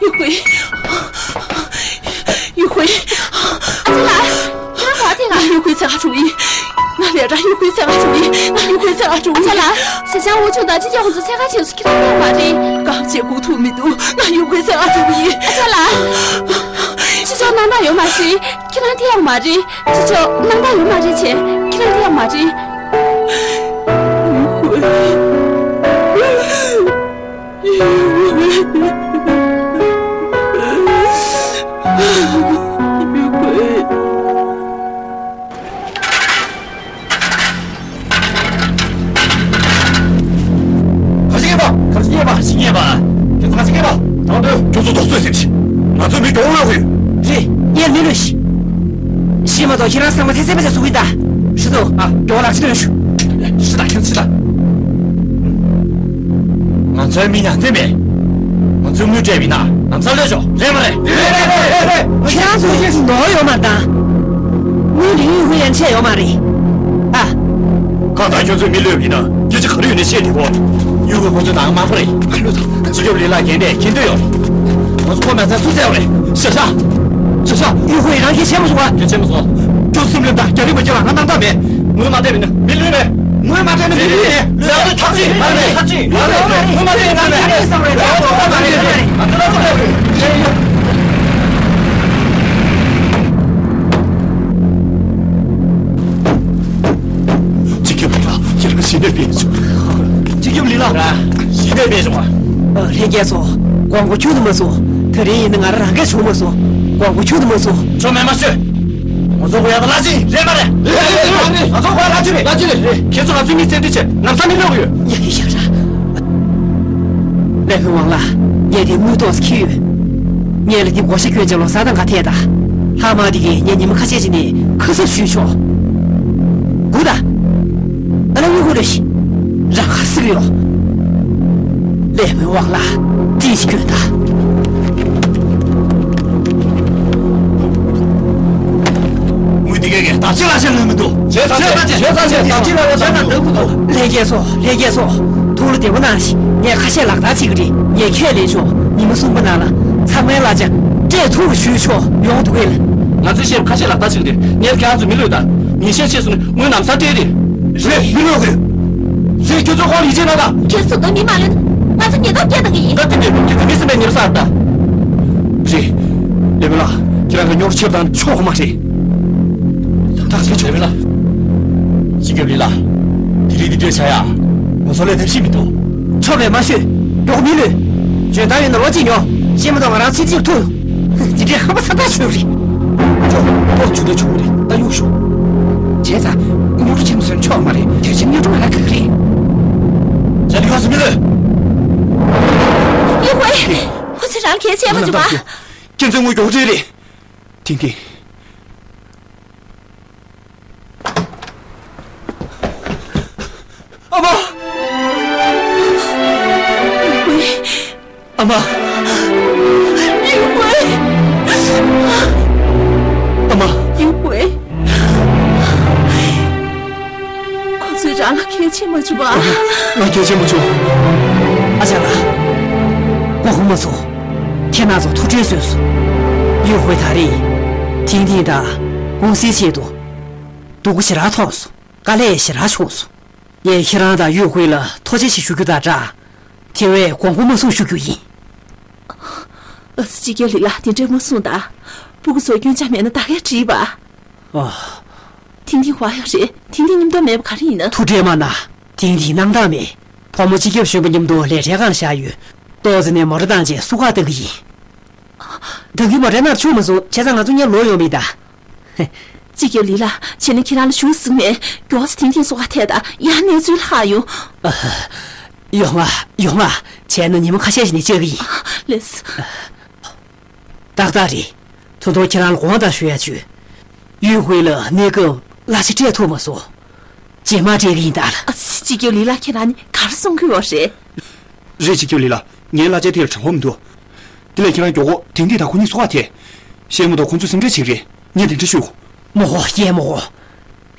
ཡུ་ཧུའེ། ཡུ་ཧུའེ། ཨ་ཅག་ལགས། ཁྱེད་རང་ག་བ་དེ་ལ། ང་ཡུ་ཧུའེ་འཚོལ་ག་འགྲོ་གི་ཡིན། ང་ལས་ཀ་ཡུ་ཧུའེ་འཚོལ་ག་འགྲོ་གི་ཡིན། ང་ཡུ་ཧུའེ་འཚོལ་ག་འགྲོ་གི་ཡིན། ཨ་ཅག་ལགས། ཞེ་ཅང་འུ་ཆུང་དང་ཅི་ཅོ་ཁོང་ཚོ་འཚོལ་ག་བྱས་སོང་། ཁྱེད་རང་ཐད་ཡོད་མ་རེད། གང་བྱས་སྒུག་ཐུབ་མི་འདུག་ང་ཡུ་ཧུའེ་འཚོལ་ག་འགྲོ་གི་ཡིན། ཨ་ཅག་ལགས། ཅི་ཅོ་སྣང་དག་ཡོད་མ་རེད། ཁྱེད་རང་ཐད་ཡོད་མ་རེད། ཅི་ཅོ་སྣང་དག་ཡོད་མ་རེད་བྱས། ཁྱེད་རང་ཐད་ཡོད་མ་རེད། ཡུ་ཧུའེ། ག་རེ་བྱེད་པ། ག་རེ་བྱེད་པ། ག་རེ་བྱེད་པ། ཁྱོད་ཚོ་ག་རེ་བྱེད་པ། དང་དོད། ཁྱོད་ཚོ་རྡོག་རྩ་ཟིན་ཅིག་ང་ཚོའི་མི་གྱོང་ལོག་ཡོད། རེད། ཡར་མི་ལུས་ཤི། ཤི་མ་གཏོགས་ཁྱེད་རང་ཚང་མ་ཚེ་ཚད་པ་ཅིག་བཟོ་གི་ཡིན་ད། ཧྲི་ཏོ། ཨ། མགྱོགས་ལག་ཕྱི་ཐོན་ཞུ། ཤི་ད་ཁྱོད་ཤི་ད། ང་ཚོའི་མི་ཉན་དེ་མེད། ང་ཚོའི་དངུལ་སྤྲད་པ་ཡིན་ན་ལམ་སང་གློད་ཆོག་རེད་མ་རེད། རེད་རེད་རེད་རེད། ཁྱེད་རང་ཚོ་ཡིན་ནོར་ཡོད་མ་རེད་ད། དངུལ་ལེན་ཡུལ་ཧུའེ་ཡན་ཆད་ཡོད་མ་རེད། ཨ། གང་ལྟར་ཁྱོད་ཚོས་མི་གློད་པ་ཡིན་ན་སྐད་ཆ་ག་རེ་ཡོད་ནས་བཤད་ནས་གོ། ཡུལ་ཧུའེ་ཁོ་ཚོའི་ནང་དམར་པོ་རེད། སྤྱི་ཁྱབ་ལི་ལགས་རྒན་པས་མཁྱེན་འདོད་ཡོད་རེད། ང་ཚོ་ཁོ་མེད་ཚད་སུ་བཙལ་བ་རེད། ཤ་ཤ། ཤ་ཤ། ཡུལ་ཧུའེ་རང་གིས་བྱས་མ་བྱུང་བ། ཁྱོད་བྱས་མ་སོང་། ཁྱོད་སེམས་ལེམ་དང་རྒྱ་རིགས་མ་སྐྱེ་བ་ང་རྣམ་དག་མེད། དངུལ་མ་སྤྲད་མིན་ན་མི་ལུས་མེད། དངུལ་མ་སྤྲད་ན་མི་ལུས་མེད། ལས་དོན་ཐག་གཅོད་མ་རེད། ཐག་གཅོད་མ་རེད། དངུལ་མ་སྤྲད་ན་མི་ལུས་མེད། ལས་དོན་ཐག་གཅོད་མ་རེད། ང་ཚོ་ལ་ཚོ་ལས་དོན། སྤྱི་ཁྱབ་ལི་ལགས་ཁྱེད་རང་གཞི་ནས་ཕེབས་བྱུང་། སྤྱི་ཁྱབ་ལི་ལགས། ར། གཞི་ནས་ཕེབས་བྱུང་བ། ཨ། ལྷན་རྒྱས་ཚོ། དགོངས་པ་ཁྱོན་ནས་མ་ཚོམ། དེ་རིང་ཡིན་ན་ང་རང་རང་སྐད་བྱུང་མ་སོང་། དགོངས་པ་ཁྱོན་ནས་མ་ཚོམ། ཁྱོད་མེད་མ་ཤོད། ང་ཚོ་གོ་ཡག་ད་ལ་ཅི་རེད་མ་རེད། རེད་རེད་རེད། ང་ཚོ་གོ་ཡག་ལ་ཅི་རེད། ལ་ཅི་རེད། རེད། ཁྱེད་ཚོ་ང་ཚོའི་མི་བཙན་ཁྲིད་བྱས་ལམ་སང་མི་གློད་གི་ཡོད། ཡ་ཡ་ཡ་ར། ལས་དཔོན་དབང་ལགས། ངས་དེ་དངུལ་ཏོག་ཙམ་འཁྱེར་ཡོད། ངས་ལ་དེ་བགོ་བཤའ་སྐྱོན་བྱས་ལོ་གསར་དང་ག་ཐད་ད། ལྷག་མ་དེ་གས་ངས་ཉི་མ་ཁ་ཤས་ཅིག་ནས་ཁ་གསབ་ཞུས་ཆོག་སྒུག་ད། ཨ་ལ་ཡུ་ཧུ་རེ་ཤི། རང་ཁ་སིག་ཡོད། ལས་དཔོན་དབང་ལགས། ཅི་ཞིག་སྐྱོན་ད། དངུལ་འདི་གས་ཀྱི་བརྡབ་ཆད་ལ་ཆད་ལོས་མི་འདུག་བྱས་ཙང་བྱས་ཙང་བྱས་ཙང་བྱས་ཙང་བརྡབ་ཆད་ལ་ཆད་ཙང་འདོད་གི་འདུག་ལྷན་རྒྱས་ཚོ། ལྷན་རྒྱས་ཚོ། ཐུགས་ལ་བདེ་པོ་གནང་ཞིག་ངས་ཁ་ཤས་ལག་བསྟར་བྱེད་ཀྱི་རེད། ངས་ཁས་ལེན་ཆོག་ཉི་མ་གསུམ་པ་ནང་ལ་ཚང་མའི་གླ་ཆ་སྤྲད་ཐུབ་པ་ཞུས་ཆོག་ཡོང་འདུག་གས་ལ། ང་ཚོས་བཤད་པ་ཁ་ཤས་ལག་བསྟར་བྱེད་ཀྱི་རེད། ངས་ཁྱེད་རང་ཚོ་མི་གློད་དང་། ཉིན་ཤས་ཤས་སུ་ནས་དངུལ་ལམ་སང་སྤྲད་རེད། རེད། མི་གློད་གི་རེད། ཁྱོད་ཚོ་ཁོང་ལ་ཡིད་ཆེས་གནང་དང་། ཁྱེད་ཚོ་ད་མི་མ་ལེན། ང་ཚོ་ཉེན་རྟོག་སྐད་བཏང་གི་ཡིན། ད་དེ་འདྲས་ཁྱེད་ཚོ་མི་སེམས་པའི་ཉེར་ས་ཨར་ད། རེད། ལས་དཔོན་ལགས། ཁྱེད་རང་གི་རྙོག་ཆེ་བ་དང་ཆོག་གི་མ་རེད། ད་ད་ཁྱེད་ཆོག་ལས་དཔོན་ལགས། སྤྱི་ཁྱབ་ལི་ལགས། དེ་རིང་འདི་འདྲས་བྱ་ཡ། ང་ཚོ་ལས་ཐབས་ཤེས་མི་འདུག་ཆོག་པས་མ་ཤོད། མགྱོགས་མི་ལོས། ཇོ་ད་ཡོད་ན་ལོ་གཅིག་ཉོ། ཤེས་མ་གཏོགས་ང་རང་ཚེ་གཅིག་ཐུག་ཡོང་། འདི་འདྲའི་ཧམ་པ་ཚ་ཐག་ཆོད་རེད། ཇོ་ཏོག་ཇུ་ལེ་ཆུང་རེད། ད་གཡུག་ཤོག་བྱས་ཙང་མྱུར་ཁྱིམ་སོན་ཆོག་མ་རེད། དེ་ཕྱིར་མྱུར་འགྲོ་ང་རང་ག་གི་རེད། ཇ་ནི་ཁ་སུ་མི་ལོས། ཡུ་ཧུའེ། ཁོ་ཚོས་རང་ལ་གལ་ཆེ་མ་བྱུང་བ། ཁྱེད་ཚོའི་དངུལ་མགྱོགས་འཕྲད་རེད། ཐིང་ཐིང་། ཨ་མ། ཨ་མ། ཡུ་ཧུའེ། ཨ་མ། ཡུ་ཧུའེ། ཁོ་ཚོས་རང་ལ་གལ་ཆེ་མ་བྱུང་བ། ང་གལ་ཆེ་མ་བྱུང་། ཨ་ཅག་ལགས། མགོ་སྐོར་མ་སོང་། ཁྱེད་རང་ཚོ་ཐུགས་ཁྲལ་བཟོས་སོང་། ཡུ་ཧུའེ་ད་རེས་ཐིང་ཐིང་དང་ཀུང་སིའི་ཆེད་དུ་སྡུག་པོ་ཞེ་དྲག་མཐོང་སོང་། དཀའ་ལས་ཞེ་དྲག་བྱུང་སོང་། ངས་ཁྱེད་རང་དང་ཡུས་ཧུའེ་ལ་ཐུགས་རྗེ་ཆེ་ཞུ་རྒྱུ་དང་སྦྲགས། དེ་བས་མགོ་སྐོར་མ་སོང་ཞུ་རྒྱུ་ཡིན། ཨ་ཙི། སྤྱི་ཁྱབ་ལི་ལགས། དེ་འདྲས་མ་གསུངས་དང་། སྤུ་གུ་ཚོ་སྐྱོན་ཆ་མེད་ན་ད་གས་འགྲིག་པ། ཨ། ཐིང་ཐིང་ཧ་ཡོད་རེད། ཐིང་ཐིང་མཉམ་དུ་མེད་པ་ག་རེ་ཡིན་ན། ཐུགས་ཁྲལ་མ་གནང་། ཐིང་ཐིང་སྣང་དག་མེད། ཕོ་མོ་སྤྱི་ཁྱབ་གཞོན་པ་མཉམ་དུ་ལས་གྲྭའི་སྒང་བཞག་ཡོད། ཏོག་ཙམ་ནས་མོ་ཊ་བཏང་རྗེས་བསུ་ག་བཏང་གི་ཡིན། ད་གིན་མོ་ཊ་ནང་བཅུག་མ་སོང་། བྱས་ཙང་ང་ཚོ་གཉིས་ལོག་ཡོང་བ་ཡིན་ད། སྤྱི་ཁྱབ་ལི་ལགས། བྱས་ན་ཁྱེད་རང་ལ་ཞུ་ཟིན་མེད། མགྱོགས་སེ་ཐིང་ཐིང་བསུ་ག་ཐད་དང་། ཡང་གནས་ཚུལ་ལྷག་ཡོང་། ཨ། ཡོང་ང་། ཡོང་ང་། བྱས་ན་ཉི་མ་ཁ་ཤས་ཤིག་ནས་བཅར་གི་ཡིན། ལགས་སོ། ཨ། ཏག་ཏག་རེད། ད་དུང་ཁྱེད་རང་ལ་དགོངས་དག་ཞུ་ཡ་བྱོས། ཡུས་ཧུའེ་ལ་གནས་སྐབས་གླ་ཆ་སྤྲད་ཐུབ་མ་སོང་། རྗེས་མ་སྤྲད་གི་ཡིན་ད། ཨ་ཙི། སྤྱི་ཁྱབ་ལི་ལགས། ཁྱེད་རང་ནི་ག་རེ་གསུང་གི་ཡོད་རེད། རེད། སྤྱི་ཁྱབ་ལི་ལགས། ངའི་གླ་ཆའི་ཐད་ལ་དྲག་པོ་མི་འདུག་དེ་ལས་ཁྱེད་རང་མགྱོགས་པོ་ཐིང་ཐིང་དང་ཁོ་གཉིས་བསུ་ག་ཐད། ཤེས་མ་གཏོགས་ཁོ་ཚོས་སེམས་ཁྲལ་བྱེད་ཀྱི་རེད། ངས་དེ་འདྲ་ཤོད་དགོས། མོ་ཧོ། ཡས་མོ་ཧོ།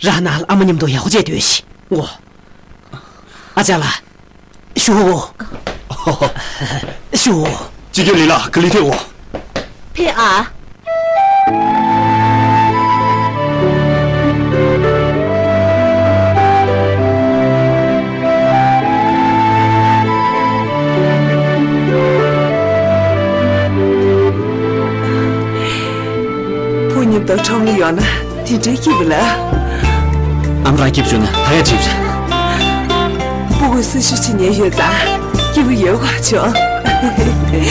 རང་ནང་ལ་ཨ་མ་མཉམ་དུ་ཡག་པོ་བྱས་སྡོད་ཤིག་འོ། ཨ་ཅག་ལགས། ཞུ། ཞུ། སྤྱི་ཁྱབ་ལི་ལགས། ག་ལེར་ཐད་འོ། ཕེབས་ཨ། བུ་མཉམ་དུ་ཁྲོམ་ལ་ཡོང་ན་དེ་འདྲའི་སྐྱིད་པོ་ལ། ཨ་མ་རང་སྐྱིད་པོ་བྱུང་ན་ད་ཡ་འགྲིག་རེད། སྤུ་གུ་གསོ་ཞིབ་བྱེད་མཁན་ཡོད་ཙང་སྐྱིད་པོ་ཡོད་པ་བྱུང་།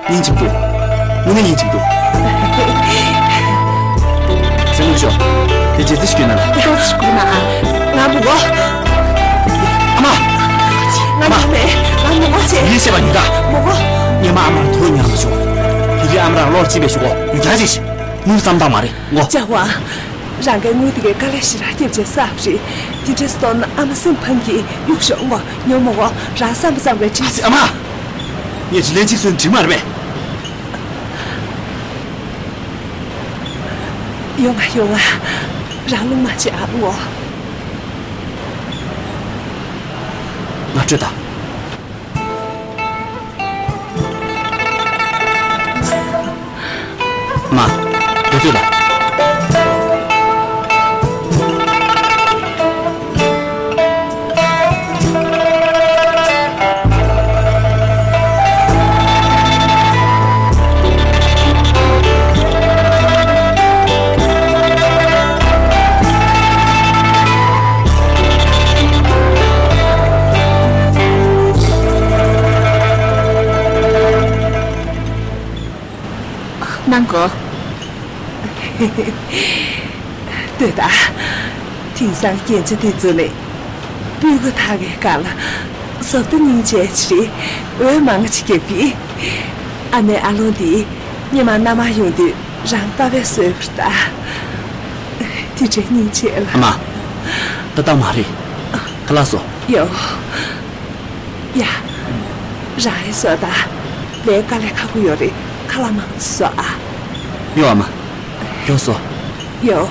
སྙིང་རྗེ་པོ། དངོས་གནས་སྙིང་རྗེ་པོ་འདུག་སེམས་ནུས་ཤོག་དེ་རྗེས་རྩིས་ཤིག་ན། རྗེས་རྩིས་ཤིག་ན། ང་མི་དགོས། ཨ་མ། ང་མ། ཉན་མེད། ང་མི་དགོས་བྱས། ངས་བཤད་པ་ཉན་དང་། མི་དགོས། ངས་མ་ཨ་མར་དོ་ཉར་མ་བྱུང་། དེ་རིང་ཨ་མ་རང་ལོག་ཅི་བས་ཞུ་གོ་ཡུ་རྒྱ་ཅིག་ཤི། དངུལ་ཙམ་དག་མ་རེད་ངོ་། ཅག་ཝང་། རང་གིས་དངུལ་དེ་གའི་དཀའ་ལས་ཞེ་དྲག་བརྒྱབ་བྱས་བསགས་པ་རེད། དེ་འདྲས་སོང་ན་ཨ་མ་སེམས་ཕམ་གྱི། གཡུག་ཞོག་ངོ་། ཉོ་མི་དགོས། རང་བསམ་པ་ཙམ་གྱིས་ཨ་ཙི། ཨ་མ། ངས་དྲིན་ལན་གཅིག་གསོས་ན་འགྲིག་མ་རེད་པས། ཡོང་ང་ཡོང་ང་། རང་རླུང་མ་བཅད་ཨ་ངོ་། ང་སྤྲོད་དང་། མ། སྡོད་སྡོད་ལ། གནང་གོ། ལྟོས་དང་། དེང་སང་རྒྱན་ཆ་དེ་ཚོ་ནི་སྤུས་ཀ་དག་གི་སྒང་ལ་བཟོ་ལྟ་སྙིང་རྗེ་ཅིག་རེད། འོད་མང་ང་ཅིག་རྒྱབ་ཀྱི། ཨ་ནེ་ཨ་ལོང་དེ་སྔོན་མ་མནའ་མར་ཡོང་དུས་རང་པ་ཕས་གསོས་པ་རེད་ད། དེ་འདྲའི་སྙིང་རྗེ་ལ། ཨ་མ། ཏག་ཏག་མ་རེད། ཁ་ལག་བཟོ། ཡོ། ཡ། རང་ཡིན་བཟོ་ད། ལས་དཀའ་ལས་ཁག་པོ་ཡོད་རེད། ཁ་ལག་མང་ཙམ་བཟོ་ཨ། ཡོ་ཨ་མ། ཡོ་བཟོ། ཡོ།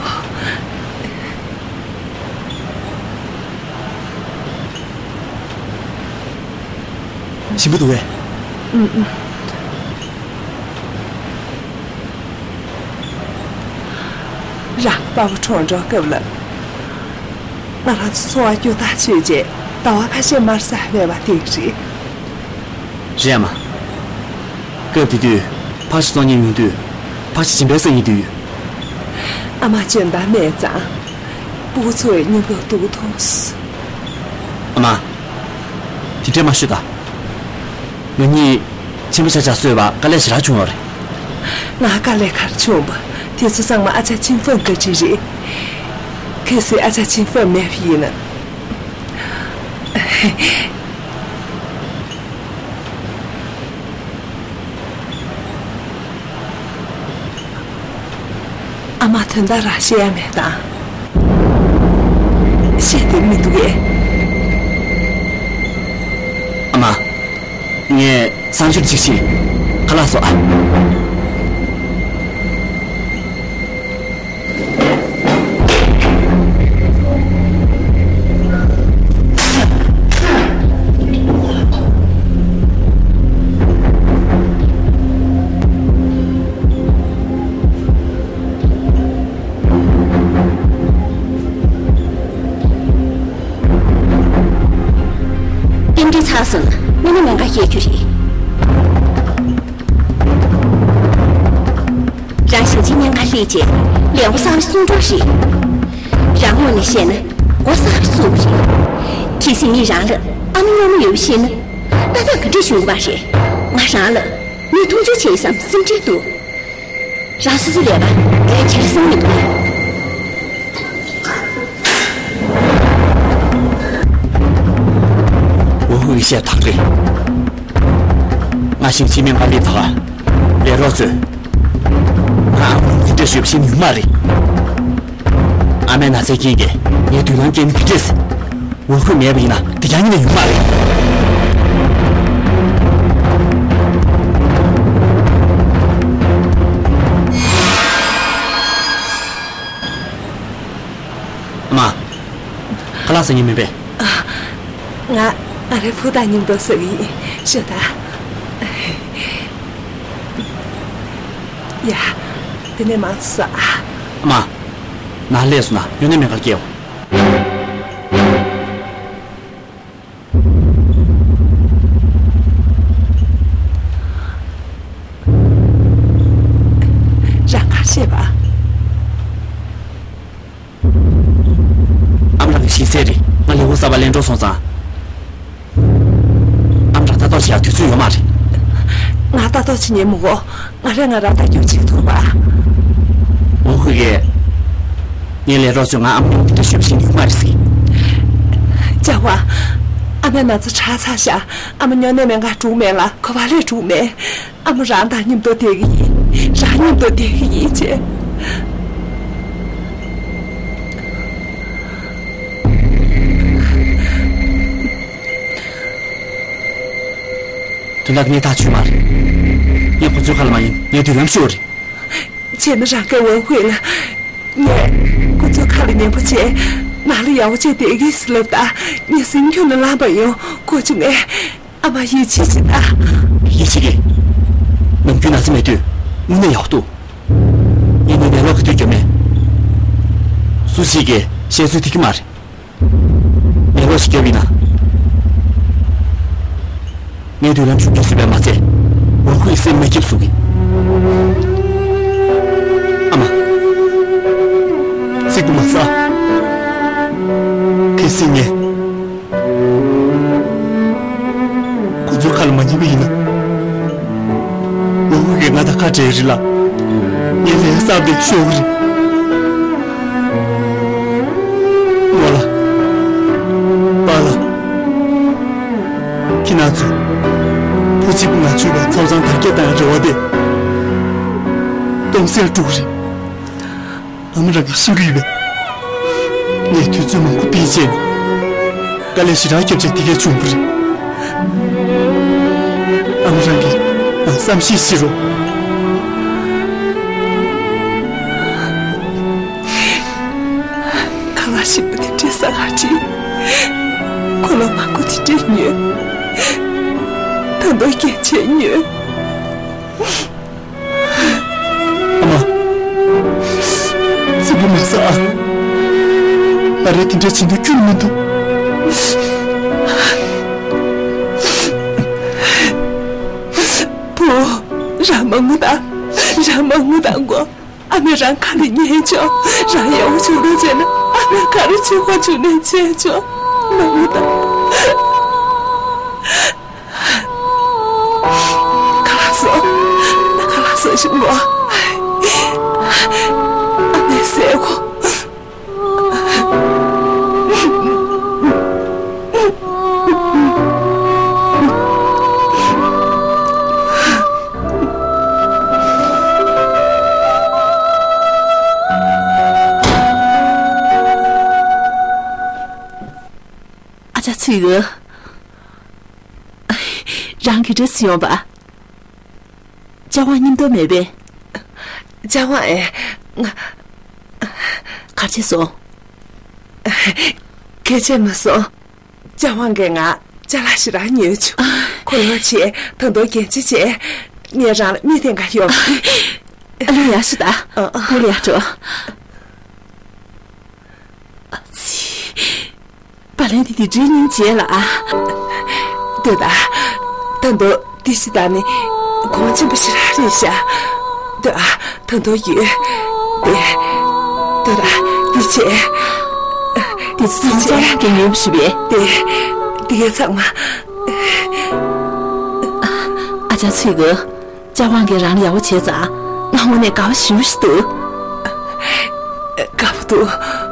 ཞིམ་པོ་འདུག་གས། ཨུམ་ཨུམ། རང་པ་ཕ་གྲོངས་འགྲོ་སྐབས་ལ། ང་རང་ཚོ་འཚོ་བ་སྐྱོ་ཐག་ཆོད་རྗེས་ཟླ་བ་ཁ་ཤས་མར་ཟ་མེད་པ་དེ་རེད། རེད་ཨ་མ། སྐབས་དེ་དུས་ཕག་ཤ་བཙོང་མཁན་ཡོང་དུས་ཕག་ཤ་སྦྱིན་པ་ཟ་མཁན་དུས། ཨ་མ་འཇོན་ཐང་མེད་ཙང་། སྤུ་གུ་ཚོའི་སྙིང་སྟོབས་སྡུག་གུ་མཐོང་སོང་། ཨ་མ། དེ་འདྲས་མ་ཤོད་ད། ང་གཉིས་ཆེན་པོ་ཆགས་ཆགས་གསོས་པ་དཀའ་ལས་ཞེ་དྲག་བྱུང་བ་རེད། ང་དཀའ་ལས་ག་རེ་བྱུང་བ། དེ་ཚོ་ཚང་མ་ཨ་ཅག་ཆིན་ཧྥང་བཀའ་དྲིན་རེད། གལ་སྲིད་ཨ་ཅག་ཆིན་ཧྥང་མེད་པ་ཡིན་ན། ཨ་མ་དོན་དག་རང་བཤད་ཡ་མེད་དམ། བཤད་འདོད་མི་འདུག་གས། ཨ་མ། ངས་གསང་སྤྱོད་ཅིག་བྱེད། ཁ་ལག་བཟོ་ཨ། རྟེན་འབྲེལ་ཚར་སོང་ན་དངོས་གནས་ཉེན་ཁ་བཤད་རྒྱུ་རེད། རང་ཞིང་ཆེན་ཉེན་ཁ་སླེབས་རྗེས་ལས་འགོ་གསར་པ་གསུང་གྲོགས་རེད། རང་ངོས་ནས་བཤད་ན་འགོ་གསར་པ་བཙུགས་པ་རེད། གལ་སྲིད་ངས་རང་ལ་ཨ་མ་རྙོག་མ་ཡོད་པ་ཤེས་ན་ལྟ་སྟངས་ག་འདྲ་བྱུང་གི་མ་རེད། ང་རང་ལ་མི་མཐོང་ཆུང་བྱེད་བསམ་སེམས་ཁྲལ་འདུག་རང་སོ་སོའི་ལས་ཀ་གལ་ཆེར་བསམ་གྱི་འདུག་ཝུའུ་ཧུའེ་བཤད་དག་རེད། ང་ཞིང་ཆེན་སྨན་ཁང་སླེབས་དུས་ལས་རོགས་ཚོས་ང་ཨ་མ་འདི་འདྲ་ཞུ་བཞིན་ཡོད་མ་རེད། ཨ་མའི་ན་ཚའི་རྐྱེན་གྱིས་ངའི་མདུན་ལམ་སྐྱེལ་ནི་འདི་འདྲས། ཝུའུ་ཧུའེ་མེད་པ་ཡིན་ན་འདི་རྐྱང་ཡིན་ན་ཡོང་མ་རེད། ཨ་མ། ཁ་ལག་ཟ་མཁན་མིན་པས། ང་ང་རའི་བུ་དང་མཉམ་དུ་ཟ་གི་ཡིན། ཤོག་ད། ཡ། དེ་ནས་མང་ཙམ་ཟ། ཨ་མ། ནང་སླེབས་སོང་ན་དངོས་གནས་སྨན་ཁང་སྐྱེལ་འོང་། རང་ག་རེ་བཤད་པ། ཨ་མ་རང་གི་ཤེས་གསལ་རེད། ང་ལས་འགོ་གསར་པ་ལེན་འགྲོ་སོང་ཙང་། ཨ་མ་རང་ལྟ་རྟོག་བྱེད་ཡག་དུས་ཚོད་ཡོད་མ་རེད། ང་ལྟ་རྟོག་བྱེད་མཁན་མི་དགོས། ང་རང་ང་རང་ལྟ་སྐྱོང་བྱེད་ཐུབ་པ། ཝུའུ་ཧུའེ་གིས། ངའི་ལས་རོགས་ཚོས་ང་ཨ་མ་མཉམ་དུ་འདི་འདྲ་ཞུ་བཞིན་ཡོད་མ་རེད་ཟེར། ཅཱ་ཧྭ། ཨ་མའི་ན་ཚ་དྲག་ཚར་ཤག་ཨ་མ་དངོས་གནས་སྨན་ཁང་འགྲོ་མེད་ལ་ག་པར་ལས་འགྲོ་མེད། ཨ་མ་རང་དང་མཉམ་དུ་བསྡད་ཀྱི་ཡིན། རང་མཉམ་དུ་བསྡད་ཀྱི་ཡིན་ཅེས། དོན་དག་གནས་ཐག་ཆོད་མ་རེད། ངས་ཁོ་ཚོའི་ཁ་ལ་མ་ཉན་ངས་མདུན་ལམ་ཤོར་རེད། བྱས་ན་རང་གིས་ཝུའུ་ཧུའེ་ལ། ངས་ཁོ་ཚོའི་ཁ་ལ་ཉན་པོ་བྱས། ནང་ལ་ཡག་པོ་བྱས་བསྡད་ཀྱི་ཡིན་ལབ་ད། ངས་སེམས་ཁྱོན་ནས་བླངས་པ་ཡིན། གོ་བྱུང་ངས། ཨ་མ་ཡིད་ཆེས་བྱེད་ད། ཡིད་ཆེས་ཀྱིས། ནམ་རྒྱུན་ན་ཚ་མེད་དུས་དངོས་གནས་ཡག་པོ་འདུག་ཡིན་ནའི་ནད་ལོག་ག་དུས་རྒྱབ་མེད། སུ་གཅིག་གིས་བཤད་ཚུལ་འཐད་ཀྱི་མ་རེད། ནད་ལོག་ཞིག་བརྒྱབ་ཡིན་ན། ངའི་མདུན་ལམ་ཤུགས་ཀྱིས་བཟོས་པས་མ་ཚད། ཝུའུ་ཧུའེ་སེམས་མ་སྐྱིད་པ་བཟོ་གི། ཨ་མ། ཚིག་པ་མ་ཟ། གལ་སྲིད་ངས་ཁོ་ཚོའི་ཁ་ལ་མ་ཉན་པ་ཡིན་ན། ཝུའུ་ཧུའེ་གིས་ང་དང་ཁ་བྲལ་རེད་ལ། ངའི་ལས་གསར་པ་དེ་ཤོར་གི་རེད། རྨོ་ལགས། པཱ་ལགས། ཁྱེད་རང་ཚོས་བུ་གཅིག་པུ་ང་ཚོའི་བར་ཚབ་ཚང་དར་རྒྱས་གཏང་ཡག་རེ་བ་དེ་སྟོང་ཟད་འགྲོ་གི་རེད། ཨ་མ་རང་གིས་ཤེས་ཀྱི་ཡོད་པས། ངས་དུས་ཚོད་མང་པོ་སྤེལ་རྗེས་ནས་དཀའ་ལས་ཞེ་དྲག་བརྒྱབ་བྱས་དེ་གས་བྱུང་བ་རེད། ཨ་མ་རང་གིས་ང་བསམ་ཤེས་བྱེད་རོགས། ཁ་ལག་ཞིམ་པོ་དེ་འདྲས་ཟ་ག་ཅིག་ཁོ་ལོ་མང་པོ་དེ་འདྲས་ཉོས། ད་དུང་རྒྱན་ཆས་ཉོས། ཨ་མ། ཙི་གུ་མ་ཟ་ཨ། ད་རེས་དེ་འདྲ་བྱེད་འདོད་ཁྱོན་མི་འདུག་བུ། རང་མ་ངུ་ད། རང་མ་ངུ་ད་མགོ། ཨ་མས་རང་ཁ་ལ་ཉན་ཆོག་རང་ཡག་པོ་བྱུང་རོགས་བྱས་ན་ཨ་མས་ག་རེ་བྱེད་དགོས་བྱུང་ནས་བྱས་ཆོག་མ་ངུ་ད། ཁ་ལག་བཟོ། ཁ་ལག་བཟོ་ཞིག་མོ། ཨ་མས་ཟས་གོ། ཨ་ཅག་ཚུལ་གི། རང་གི་འདྲ་སི་ཡོང་པ། ཅ་ཝང་མཉམ་དུ་མེད་པས། ཅ་ཝང་ཨེ། ང་། གར་བྱས་སོང་། སྐད་ཆ་མ་སོང་། ཅ་ཝང་གིས་ང་ཅ་ལག་ཞིག་རག་ཉོས་བྱུང་། ཁོ་ཡོང་བྱས་ད་དུང་རྒྱན་ཆ་བྱས། ངས་རང་ལ་མི་དེ་འགའ་ཡོང་། ཨ་ལུ་ཡག་ཤོས་ད། ཨ། བུ་ལ་ཡག་འགྲོ། ཨ་ཙི། བ་ལན་དེ་དེ་འདྲའི་སྙིང་རྗེ་ལ་ཨ། ལྟོས་ད། ད་དུང་དེ་ཞིག་ད་ནི་གོང་ཆེན་པོ་ཞིག་རག་རེད་ཤག་ལྟོས་ཨ། ད་དུང་ཡོད། དེ། ལྟོས་ད། དེ་བྱས། དེ་ཚོ་ཚང་མ་ཅ་ལག་གི་ཉོས་པ་ཞིག་པས། དེ། དེ་གའི་ཚང་མ། ཨ་ཅག་ཚུལ་གི། ཅ་ཝང་གིས་རང་ལ་ཡག་པོ་བྱས་ཙང་ང་དངོས་གནས་དགའ་པོ་ཞེ་པོ་ཞིག་འདུག་དགའ་པོ་འདུག་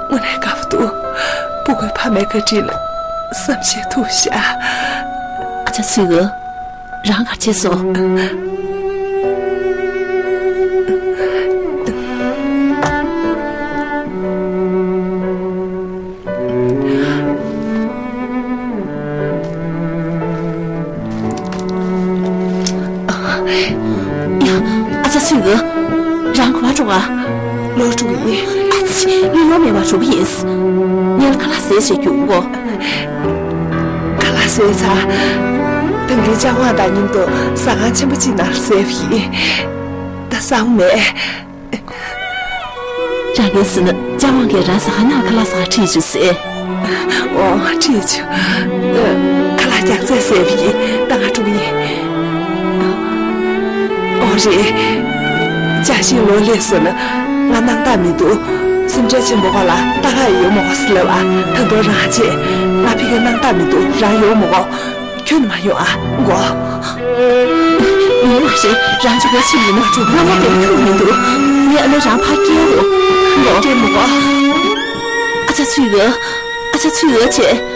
དངོས་གནས་དགའ་པོ་འདུག་སྤུ་གུའི་ཕ་མའི་བཀའ་དྲིན་ལ་བསམ་ཤེས་ཐུབ་ཤག་ཨ་ཅག་ཚུལ་གི། རང་གར་བྱས་སོང་། ཡ། ཨ་ཅག་ཚུལ་གི། རང་ག་པར་འགྲོ་ག་ལོག་འགྲོ་གི་ཡིན། ཨ་ཙི། ལོག་མེད་པར་འགྲོ་གི་ཡིན། ངས་ཁ་ལག་ཟས་བྱས་རྒྱུག་གོ་ཁ་ལག་ཟས་ཚར། ད་གིན་ཅ་ཝང་དང་མཉམ་དུ་ཟ་ཁང་ཆེན་པོ་གཅིག་ནང་ལ་ཟས་པ་ཡིན། ད་ཟ་འོང་མེད། རང་གིས་ཟེར་ན་ཅ་ཝང་གིས་རང་ཟ་ཁང་ནང་ཁ་ལག་ཟ་ཁ་ཁྲིད་བཅུག་ཟེར། འོ་ཁྲིད་བཅུག་ཁ་ལག་རྒྱགས་ཚད་ཟས་པ་ཡིན། ད་ང་འགྲོ་གི་ཡིན། འོ་རེད། ཅ་ཤིང་ལོ་ལེགས་སོང་ན་ང་སྣང་དག་མི་འདུག་སེམས་ཁྲལ་ཆེན་པོ་གོ་ལ་ལྟ་ག་ཡོང་མ་གོ་ཟེར་ལབ་ཨ། ད་དུང་རང་བྱེད། ང་ཕ་གིར་སྣང་དག་མི་འདུག་རང་ཡོང་མ་གོ་ཁྱོད་ནི་མ་ཡོང་ཨ། མགོ། ཡིན་མ་རེད། རང་གཅིག་པོ་ཕྱིན་ཡིན་ན་ང་མ་དེར་ཐུག་མི་འདུག་ངས་ཨ་ནེ་རང་ཕར་སྐྱེལ་འོ། མགོ། སྐྱེལ་མ་གོ་ཨ་ཅག་ཚུལ་གི། ཨ་ཅག་ཚུལ་གི་བྱེད།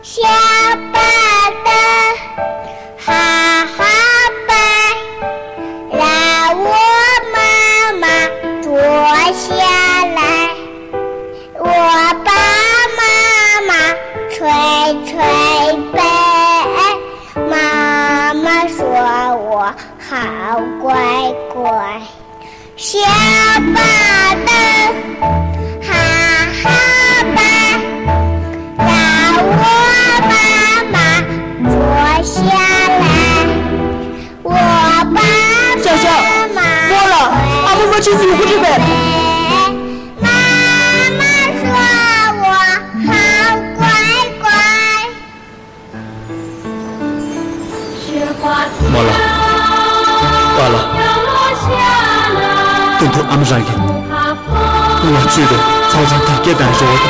ཤ་ཤ། མོ་ལ་ཨ་མ་མ་ཆེ་ཉུག་གི་རེད་པས། མོ་ལ། པཱ་ལགས། དོན་དུ་ཨ་མ་རང་གིས་ང་ཚོའི་རེ་ཚ་ཚ་དར་རྒྱས་དང་རེ་བ་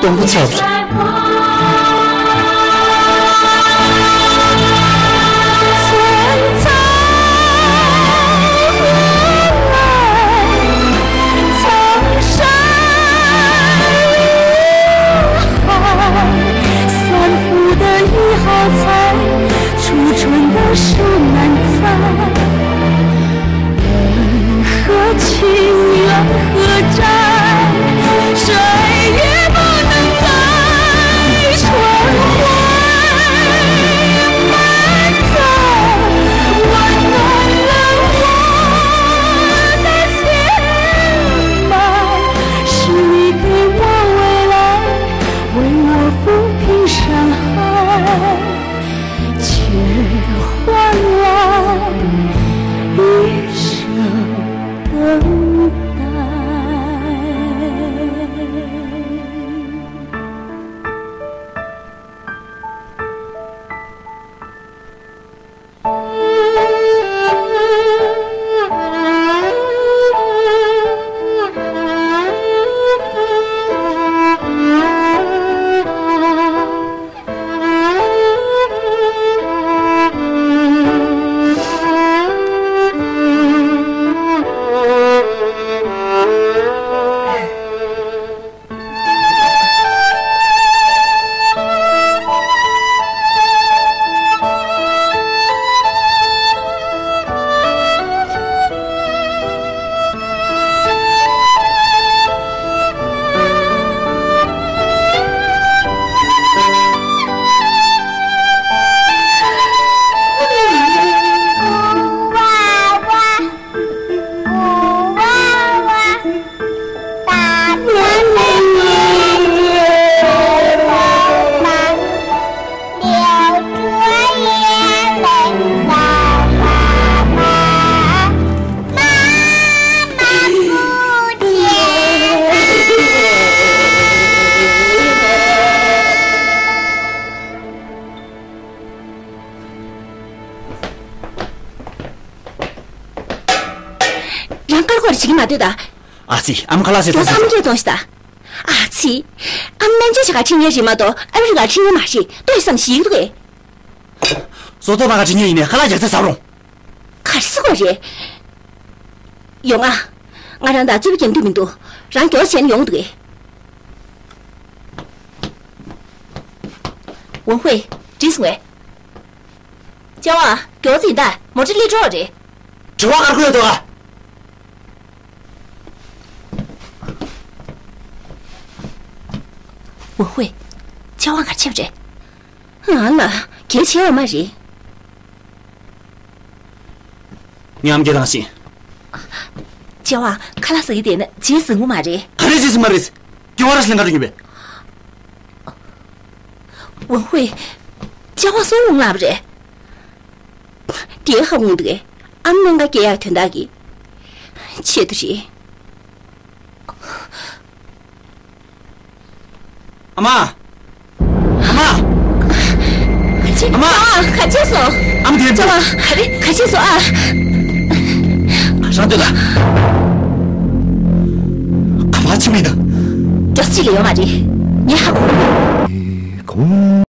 དང་སྟོང་པ་ཆགས་པ་རེད། ཨ་ཀར་ཀོར་བྱེད་ཀྱི་མ་འདུག་ད། ཨ་ཙི། ཨ་མ་ཁ་ལག་ཟས་ཙང་། ཨ་མ་རེད་གཏོང་ཤི་ད། ཨ་ཙི། ཨ་མ་སྨན་བཅོས་བྱེད་ག་ཁྲིད་མཁན་རེད་མ་གཏོགས་ཨ་མི་རི་ཀར་ཁྲིད་མཁན་མ་རེད། ལྟོས་ཤིག་བསམ་ཞིག་འདུག་གས། བཟོ་ལྟ་ནང་ག་ཁྲིད་མཁན་ཡིན་ནའི་ཁ་ལག་རྒྱག་ཚད་ཟ་རུང་། ག་རེ་ཟེར་གོ་རེད། ཡོང་ཨ། ང་རང་དང་རྩོད་པ་རྒྱག་འདོད་མི་འདུག་རང་མགྱོགས་བྱས་ནས་ཡོང་འདུག་གས། ཝུན་ཧུའེ། འགྲིག་སོང་ངས། ཅེ་ཝང་། མགྱོགས་ཙམ་ཡིན་ད། མོ་ཊ་སླེབས་འགྲོ་བ་རེད། དྲི་བ་ག་རེ་ཡོད་འདུག་ཨ། ཝུན་ཧུའེ། ཅེ་ཝང་ག་རེ་བྱས་པ་རེད། ང་ལ་གལ་ཆེ་བ་མ་རེད། ངའི་ཨམ་སྐད་བཏང་ཞིག་ཅེ་ཝང་། ཁ་ལག་ཟ་གི་བསྡད་ན་རྗེས་ཟིན་གྱི་མ་རེད། ག་རེ་རྗེས་ཟིན་མ་རེད། སྐྱེ་བ་ར་ཞིག་ལེན་ག་འགྲོ་གི་ཡོད་པས། ཝུན་ཧུའེ། ཅེ་ཝང་སོང་རུང་ལབ་རེད། དེ་ཧ་གོ་འདུག་གས། ཨ་མ་གཉིས་ཀ་སྐྱེ་ཡག་དོན་དག་གི་ཆེད་དུ་རེད། ཨ་མ། ཨ་མ། ག་ཅི། ཨ་མ། ཨ། ག་ཅི་སོང་། ཨ་མ་དེ། ཅེ་ཝང་། ག་རེ། ག་ཅི་སོང་ཨ། རང་སྡོད་ད། ག་པར་ཕྱིན་མིན་ད། མགྱོགས་ཅིག་ལས་ཡོང་མ་རེད། ངས་ཧ་གོ།